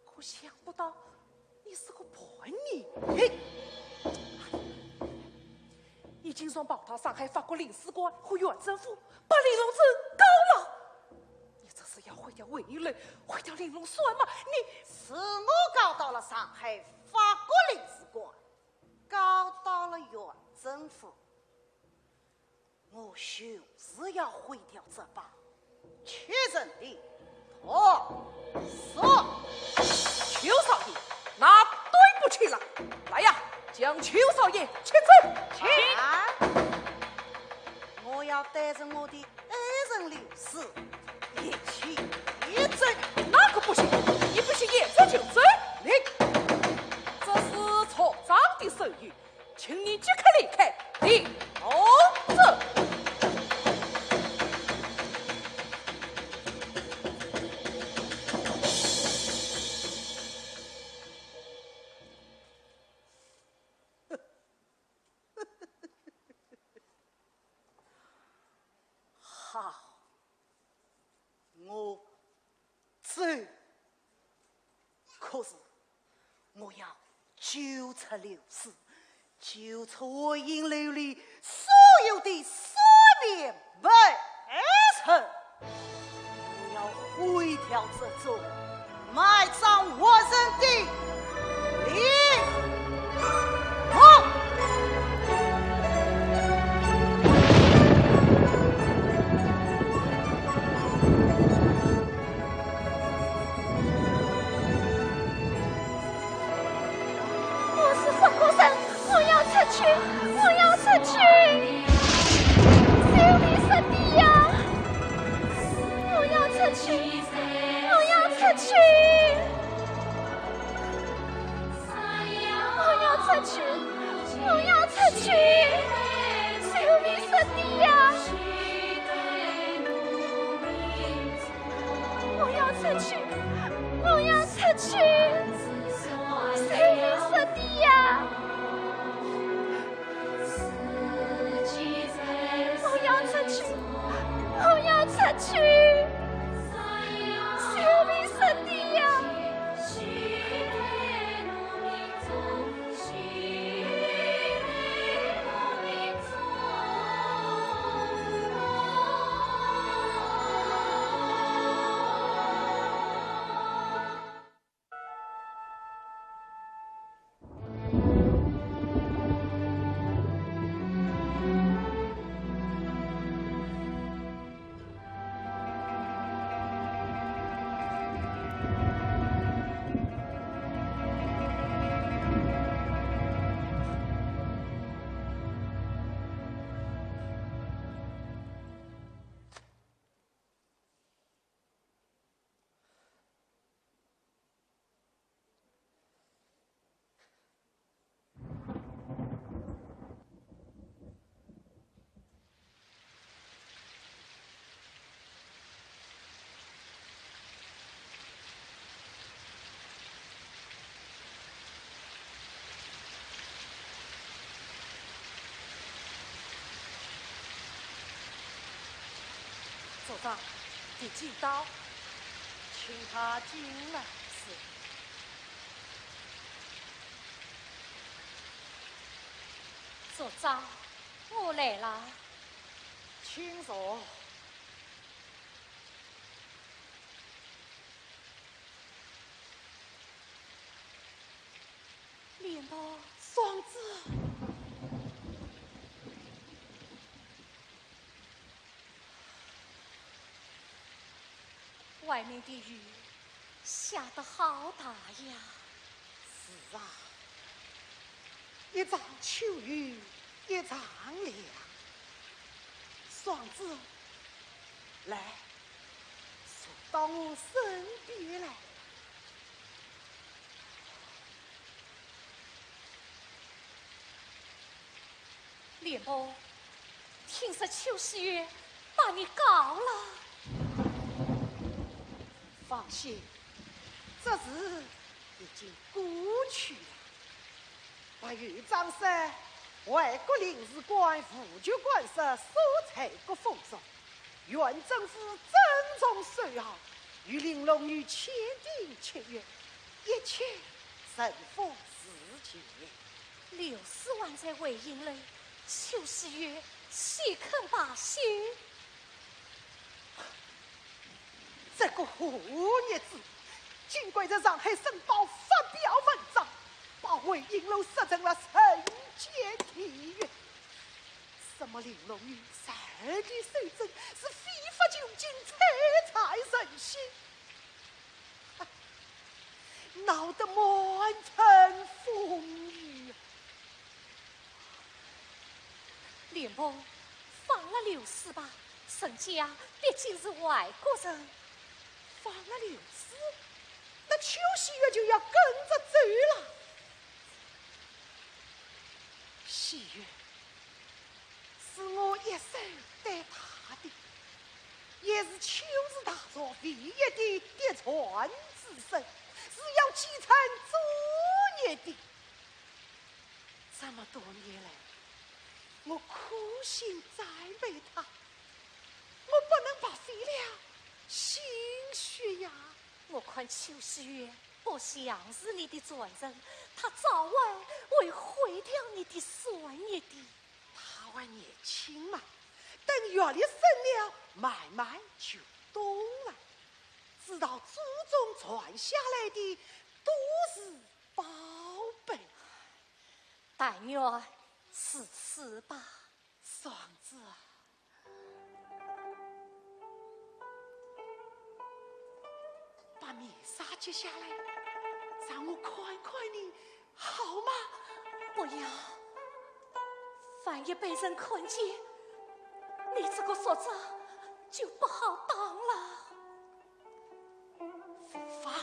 可想不到你是个叛逆。嘿，你竟然跑到上海法国领事馆和县政府把玲珑镇告了。你这是要毁掉回音楼，毁掉玲珑山吗？你，是我告到了上海法国领事馆， 告到了县政府，我就是要毁掉这把七层的铜锁。邱少爷，那对不起了。来呀，将邱少爷请出。请。啊，我要带着我的 爱人刘氏一起见证。那可不行，你不许现在就走。你，这是族长的授意，请你即刻离开玲珑镇。 好，我走。可是我要救出刘氏，救出回音楼里所有的三面门。哎，臣，我要毁掉这座 埋葬活人的陵墓。我是法国人，我要出去，我要出去！救命上帝呀！ 我要出去，我要出去！上，你请到，请他进来。是。族长，我来了。请坐。 连波。双子。外面的雨下得好大呀。是啊，一场秋雨一场凉。双子，来，坐到我身边来。 连波，听说邱喜月把你告了。放心，这事已经过去了。白玉章说，外国领事馆吴局官说，所在各封锁， 县政府正从首号与玲珑女签订契约，一切顺风如期。刘师还在回营楼，邱喜月岂肯罢休？这个活日子，竟敢在上海申报发表文章，把回营楼说成了人间地狱。 什么玲珑女，十二点守贞，是非法拘禁，摧残人心，闹得满城风雨。连波，放了刘师吧，人家毕竟是外国人。放了刘师，那邱喜月就要跟着走了。喜月， 是我一手带大的，也是邱氏大族唯一的嫡传子孙，是要继承祖业的。这么多年来，我苦心栽培他，我不能白费了心血呀。我看邱喜月不像是你的传人，他早晚会毁掉你的算业的。 他还年轻嘛，等阅历深了，慢慢就懂了。知道祖宗传下来的都是宝贝。但愿如此吧。双子啊， 把面纱揭下来，让我看看你，好吗？不要，万一被人看见，你这个族长就不好当了。无妨，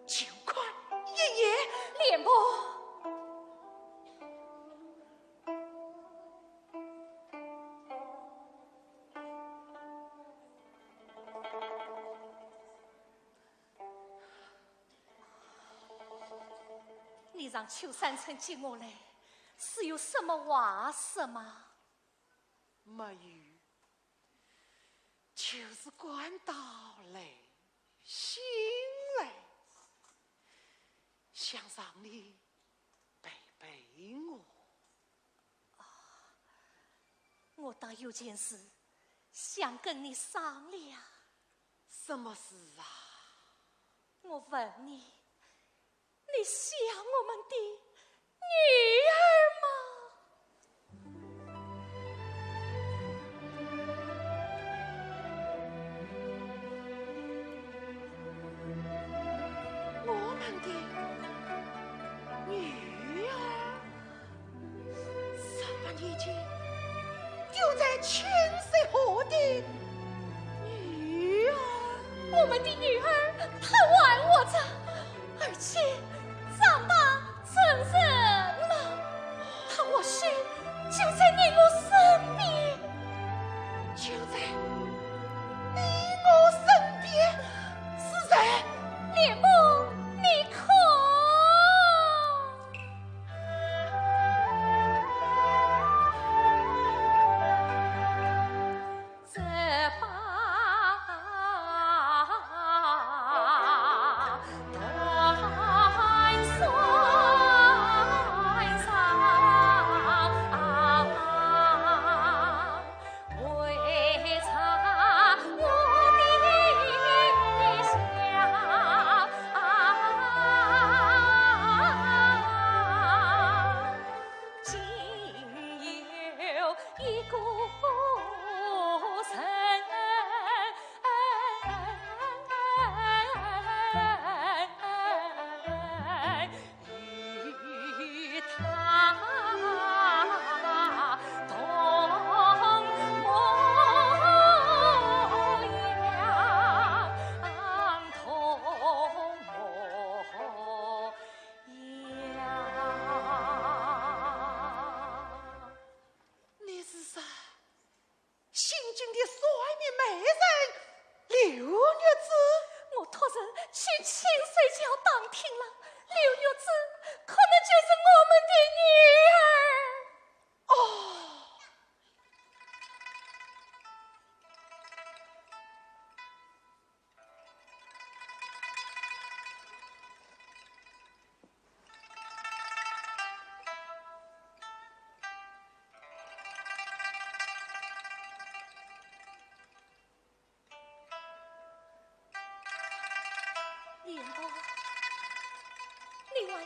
就看一眼。连波。 你让邱三春接我来，是有什么话说吗？没有，就是感到累心累，想让你陪陪我。 我倒有件事想跟你商量。什么事啊？我问你，你想我们的女儿吗？我们的女儿？ 十八年前丢在清水河的女儿。我们的女儿，她还活着，而且长大成人了。她或许就在你我身边。就在你我身边？是谁？连波，你看。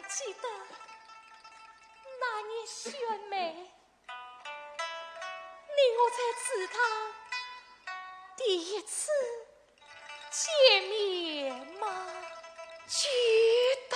记得那年选美，你我在祠堂第一次见面吗？记得。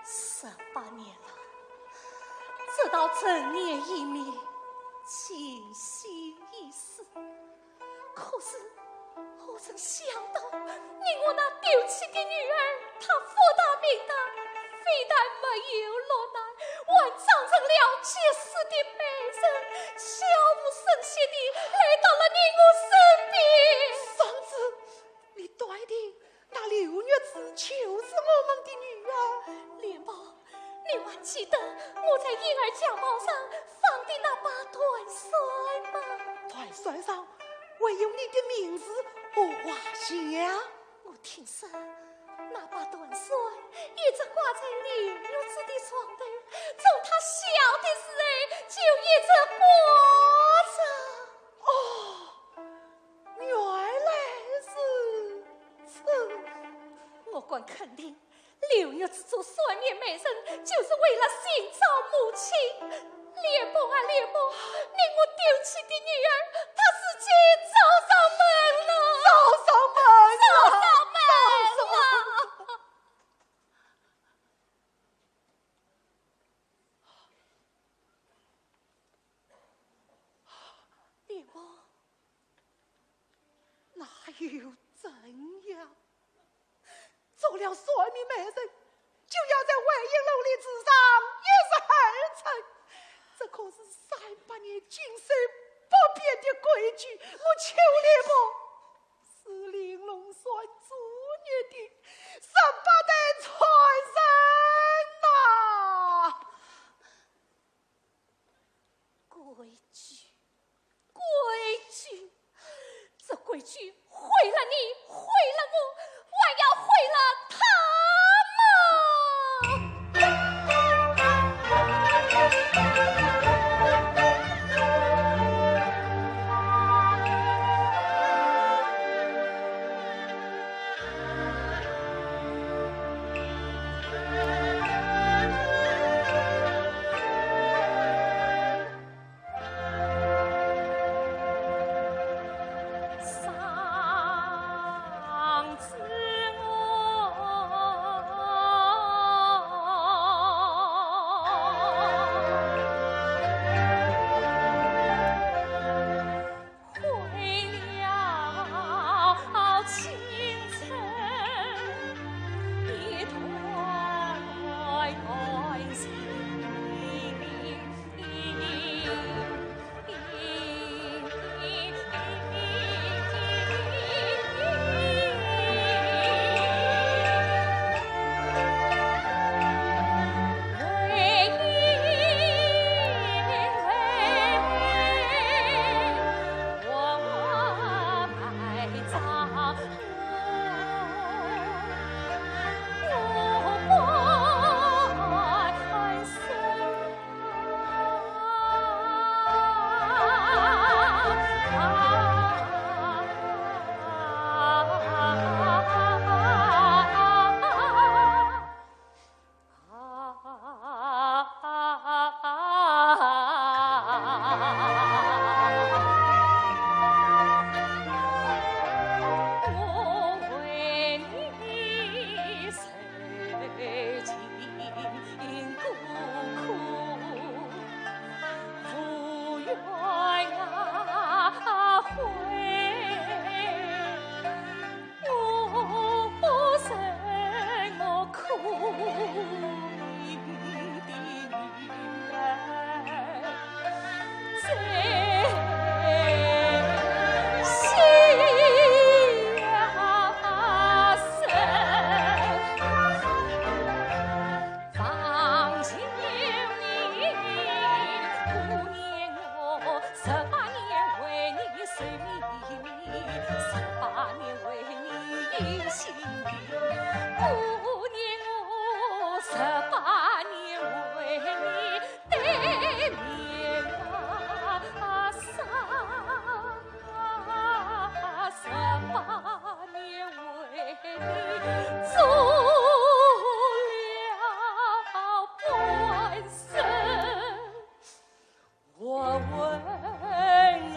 十八年了，直到陈年已灭，情心已死。可是，何曾想到，你我那丢弃的女儿，她福大命大，非但没有落难，还长成了绝世的美人，悄无声息地来到了你我身边。 你断定那柳玉芝就是我们的女儿？莲宝，你还记得我在婴儿襁褓上放的那把断扇吗？断扇上还有你的名字和画像。我听说那把断扇一直挂在柳玉芝的床头，从她小的时候就一直挂着。哦， 原来如此。我敢肯定，柳玉芝做扇面美人，就是为了寻找母亲。莲宝啊莲宝，你我丢弃的女儿，她如今找上门了。找上门了。找上门了。莲宝， 那又怎样？做了扇面美人，就要在回影楼里住上一日二春，这可是三百年经受不变的规矩，我求莲宝，是玲珑扇做人心里。姑念我十八年为你对面大伤，十八年为你做了半生。 我问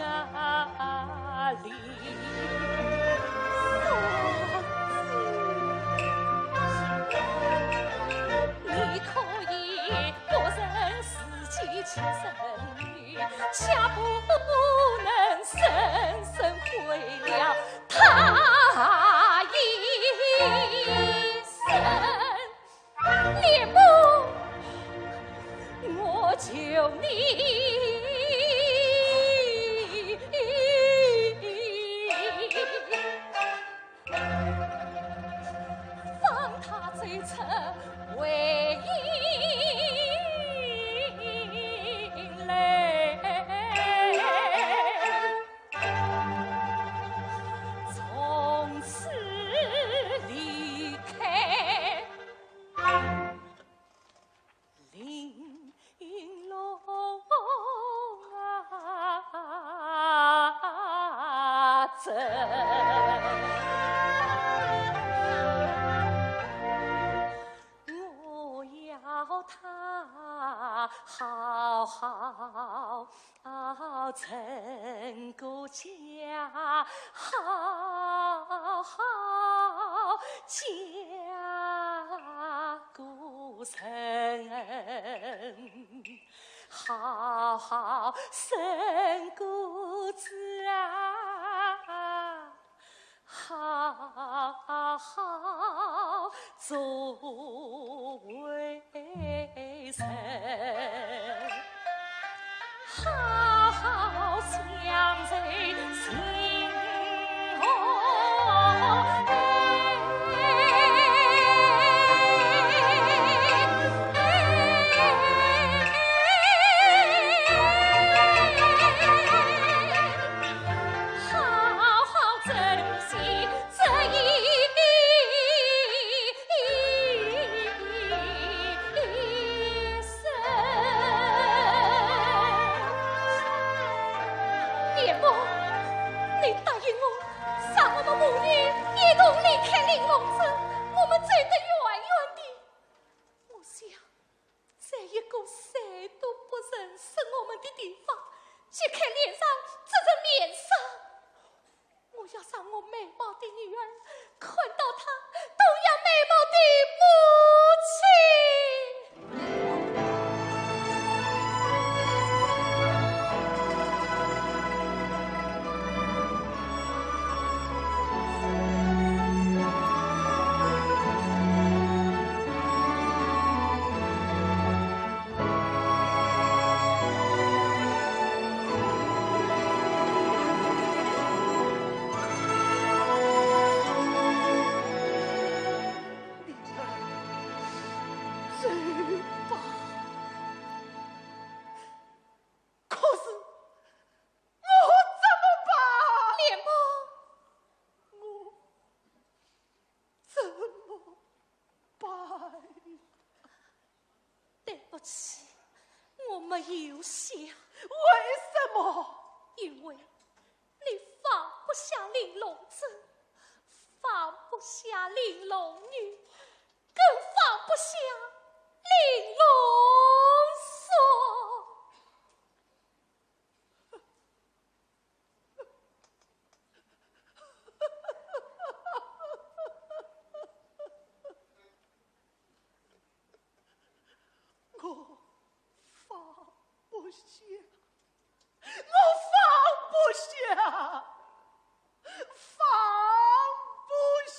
啊，你你可以不忍自己亲生女，却不能深深毁了她一生。 莲梦，我求你，放她走出回音楼。 从此离开玲珑镇。我要她好好 成个家，好好嫁个人，好好生个子啊。 好好做为人，好好相随行。好好珍惜这一生。莲梦，你答应我，让我们母女一同离开玲珑镇，我们走得远远的。我想， 在一个谁都不认识我们的地方，揭开脸上这层面纱。我要让我美貌的女儿看到她同样美貌的母亲。走吧。可是 我怎么办？莲梦，我怎么办？对不起，我没有想。为什么？因为你放不下玲珑镇，放不下玲珑女，更放不下玲珑锁。 我放不下，我放不下，放不下。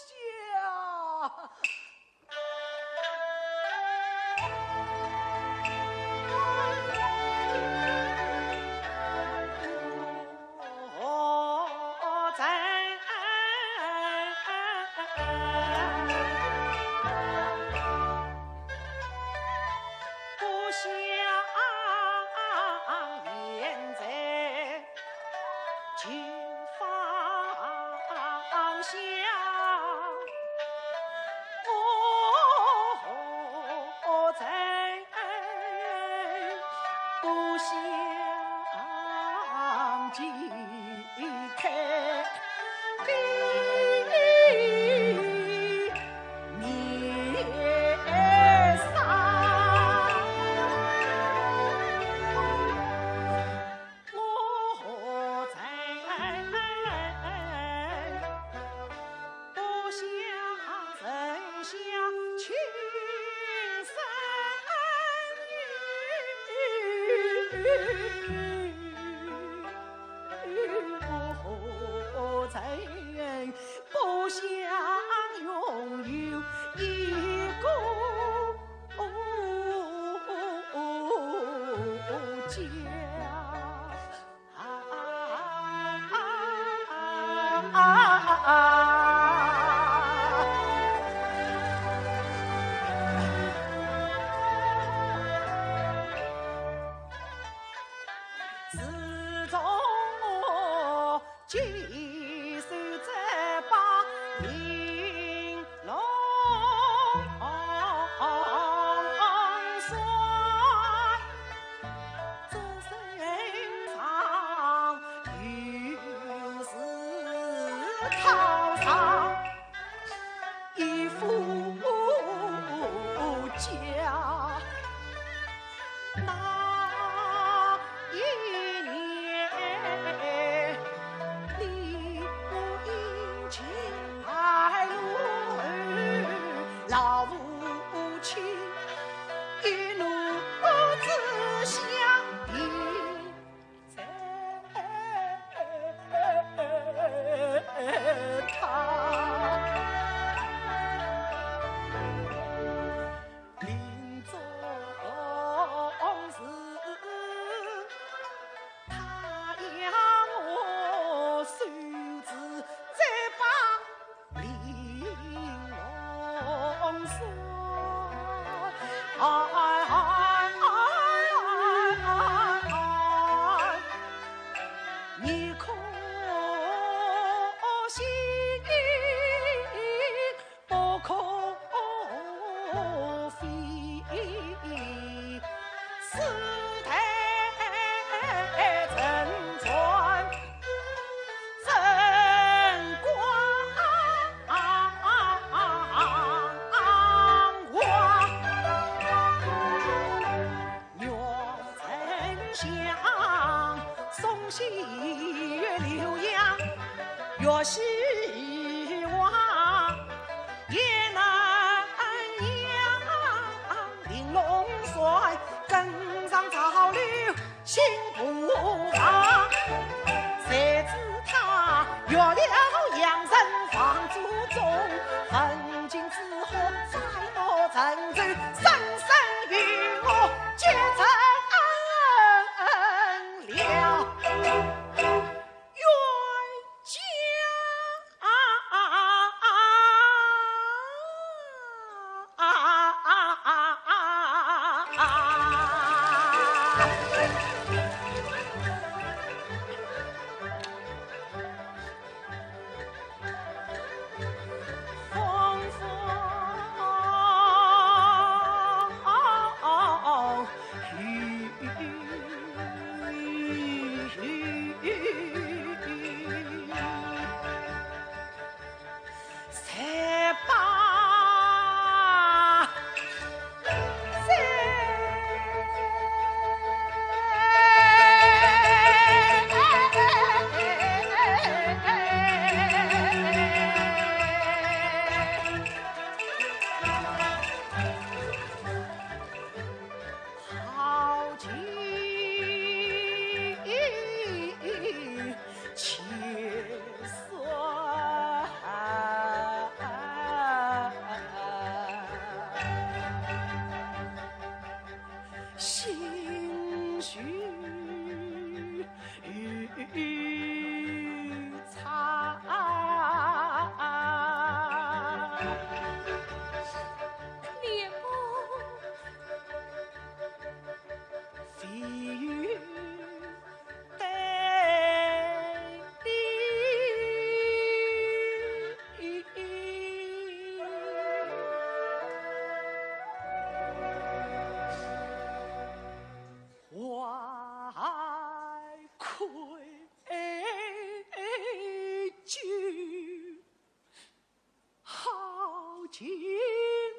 听了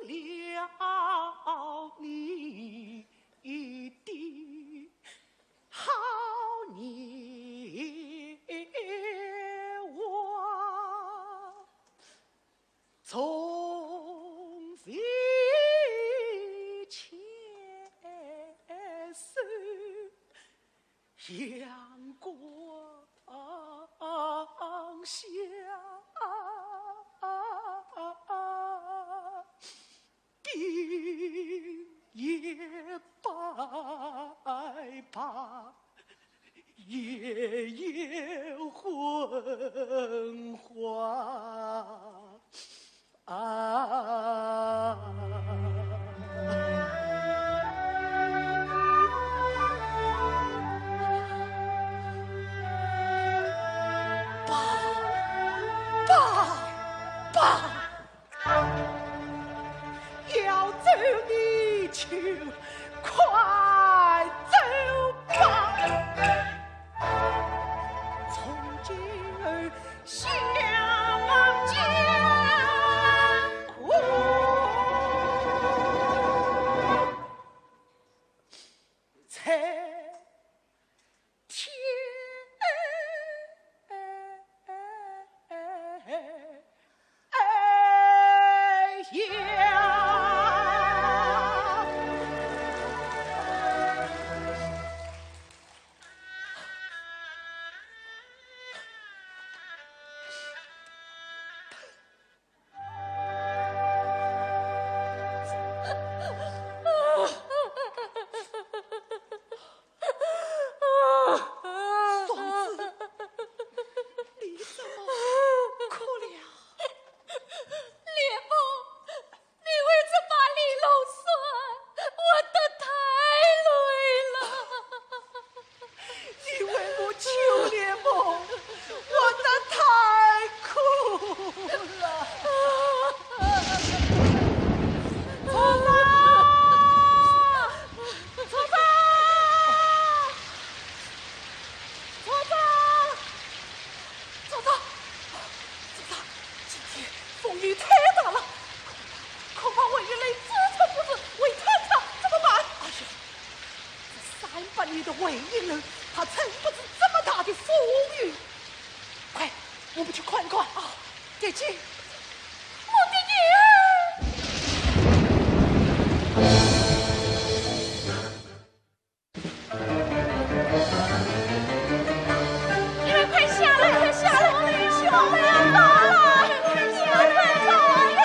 你的好言话，从未牵手。 阳光下，鬓也白发，夜也昏黄。 啊！爸，爸，爸！要走你就快走吧。从今而 相见。双子，你怎么哭了？ 你为这把玲珑扇，活得太累了。你为我绣莲梦，活得太苦了。曹操！曹操！曹操！ 曹操，曹操，今天风雨太大了，恐怕，恐怕魏云雷支撑不住，魏探长怎么办？哎呀，这三百年的魏云楼，他撑不住这么大的风雨。快，我们去看看。啊，爹爹，我的女儿！ 你们快下来，快下来，小妹要到了，快下来，快下来呀！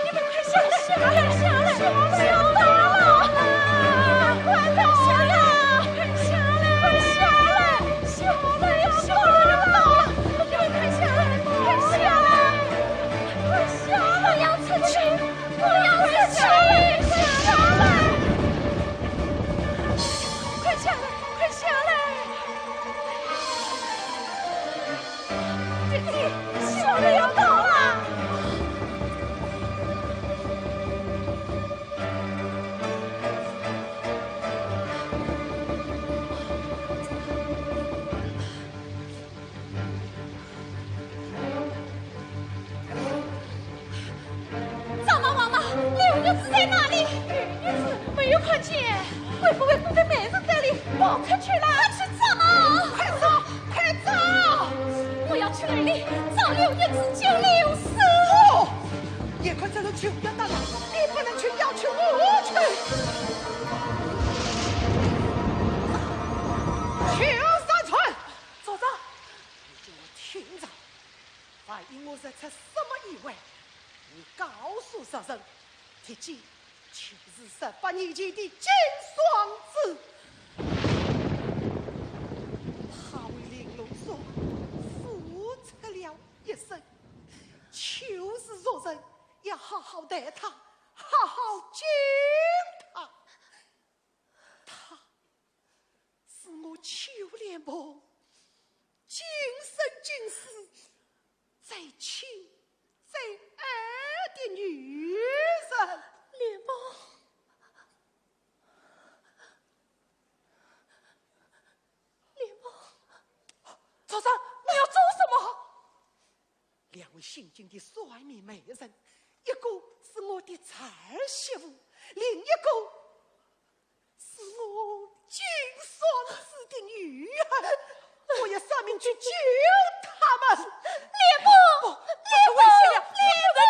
你们快下来，下来，下来，小妹要到了，快下来，快下来，快下来，小妹要到了，你们快下来，快下来，快下来，快下来，快下来！ 不要出去，不要出去！快下来，快下来！姐姐，小妹要到了！ 张妈、王妈，柳玉芝在哪里？柳玉芝没有看见。会不会躲在美人这里跑出去了？快去找啊！快走，快走！我要去楼里找柳玉芝救柳生。哦，叶快这里救要到了，你不能去，要求我去。请上船。 曹操，你给我听着，万一我惹出什么意外，你告诉贼人，铁骑就是十八年前的金双子，他为玲珑扇付出了一生，就是若人要好好待他，好好敬他。他 是我秋莲梦今生今世最亲最爱的女人。莲梦，莲梦。曹操，你要做什么？两位姓金的帅面美人，一个是我的侄儿媳妇，另一个是我金双子的女儿。我要杀命去救他们。不，这太危险了，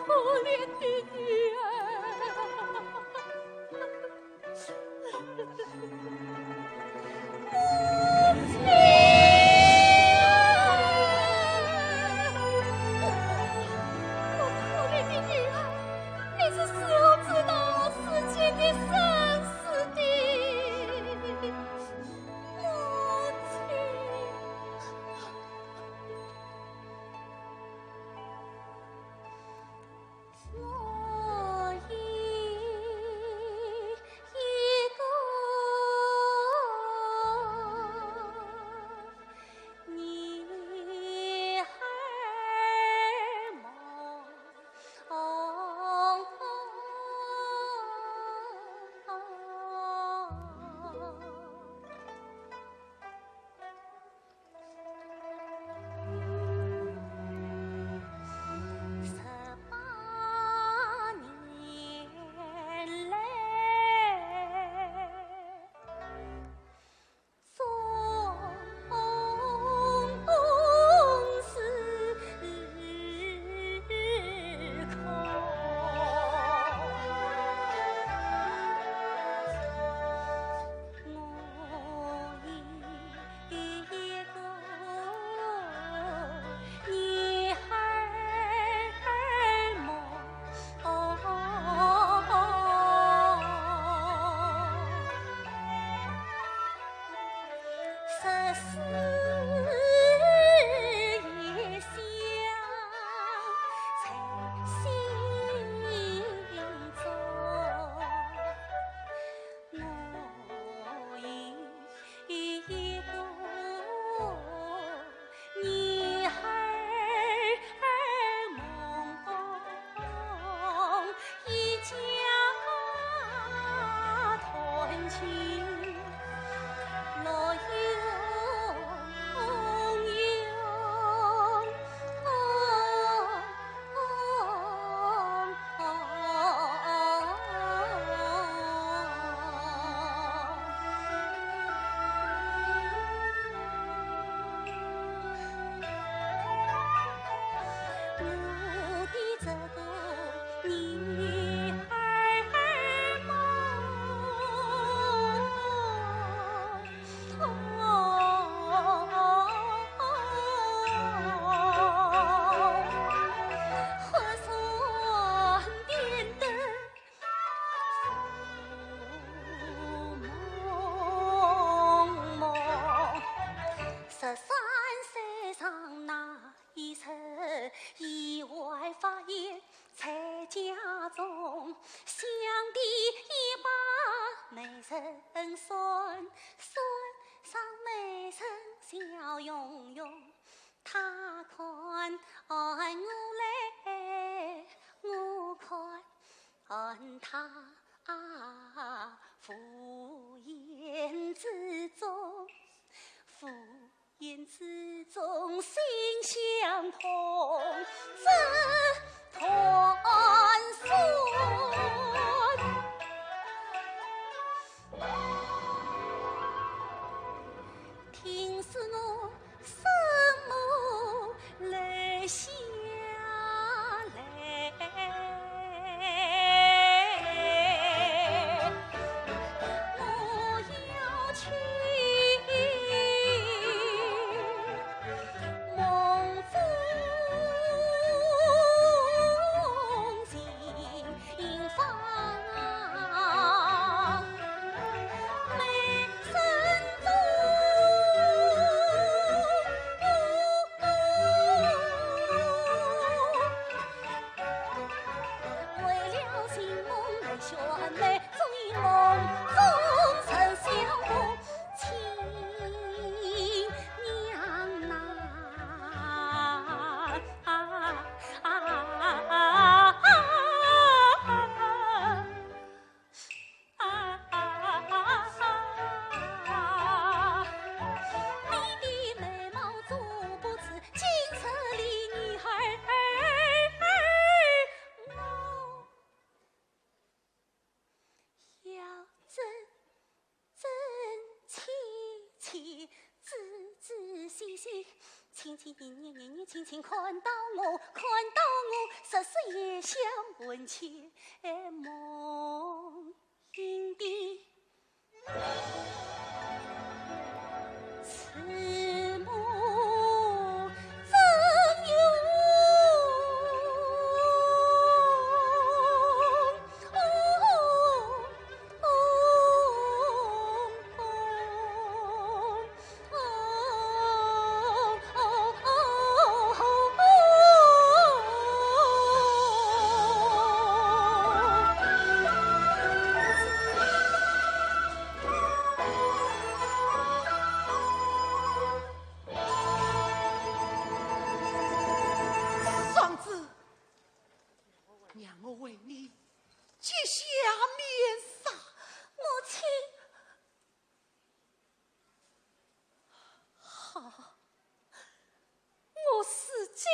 不能去。始终心相通，志同团圆。听说我生母留下来，我要去梦中情。 双子，让我为你揭下面纱。母亲。 好，我自己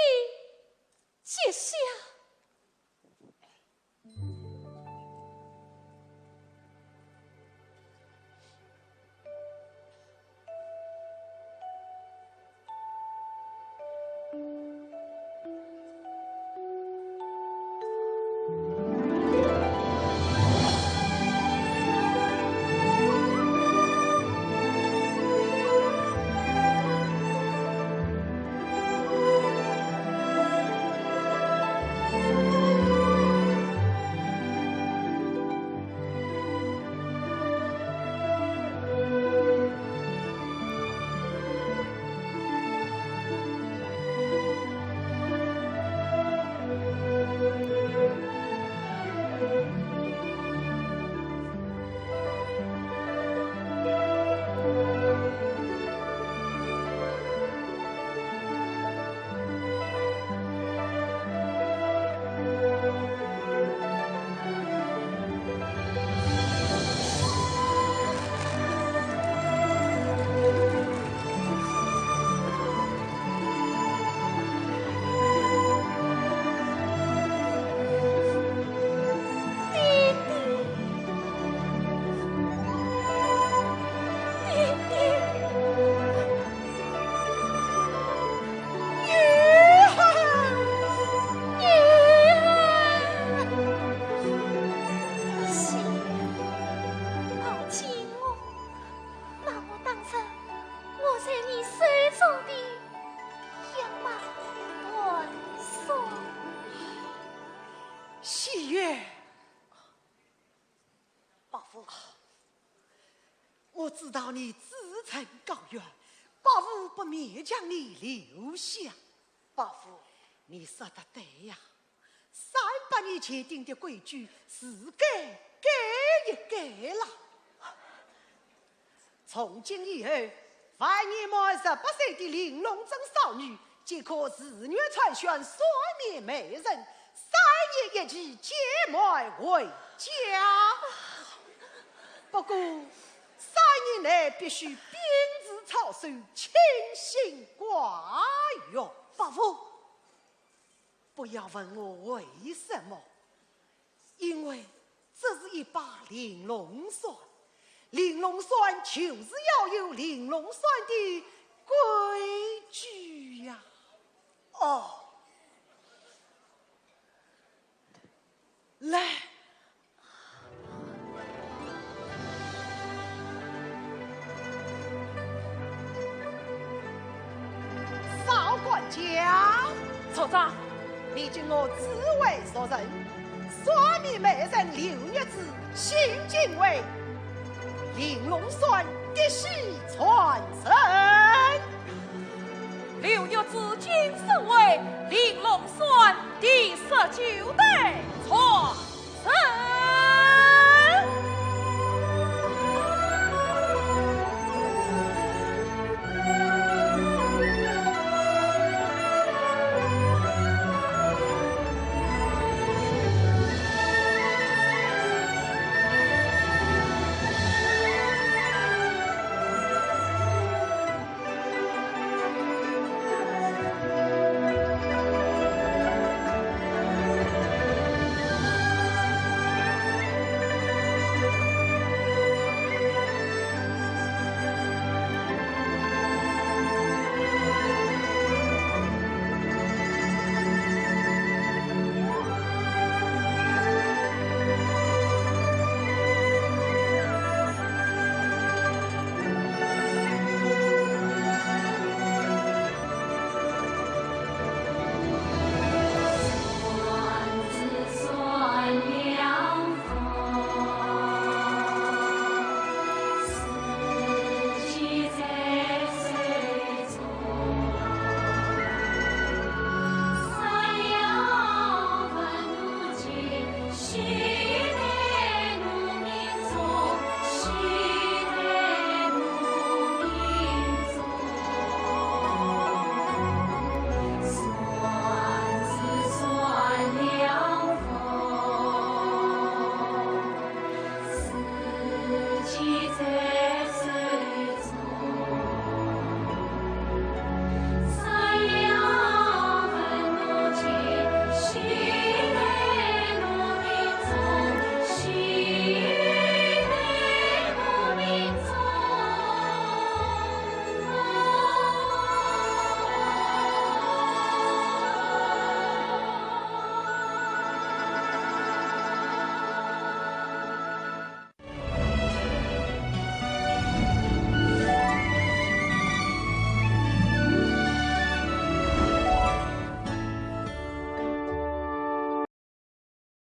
揭下。 把我当成我在你手中的一把断送。喜悦。伯父，我知道你志存高远，伯父不免将你留下。伯父，你说得对呀。 三百年前定的规矩，是该改一改了。从今以后，凡年满十八岁的玲珑镇少女，即可自愿参选三面媒人，三年一期，解满回家。不过，三年内必须屏住受清心寡欲。伯父，不要问我为什么，因为这是一把玲珑扇，玲珑扇就是要有玲珑扇的规矩呀。哦，来。少管家。族长。你给我紫薇说人，算命媒人刘玉芝，姓金，为玲珑扇嫡系传承。刘玉芝今生为玲珑扇第十九代。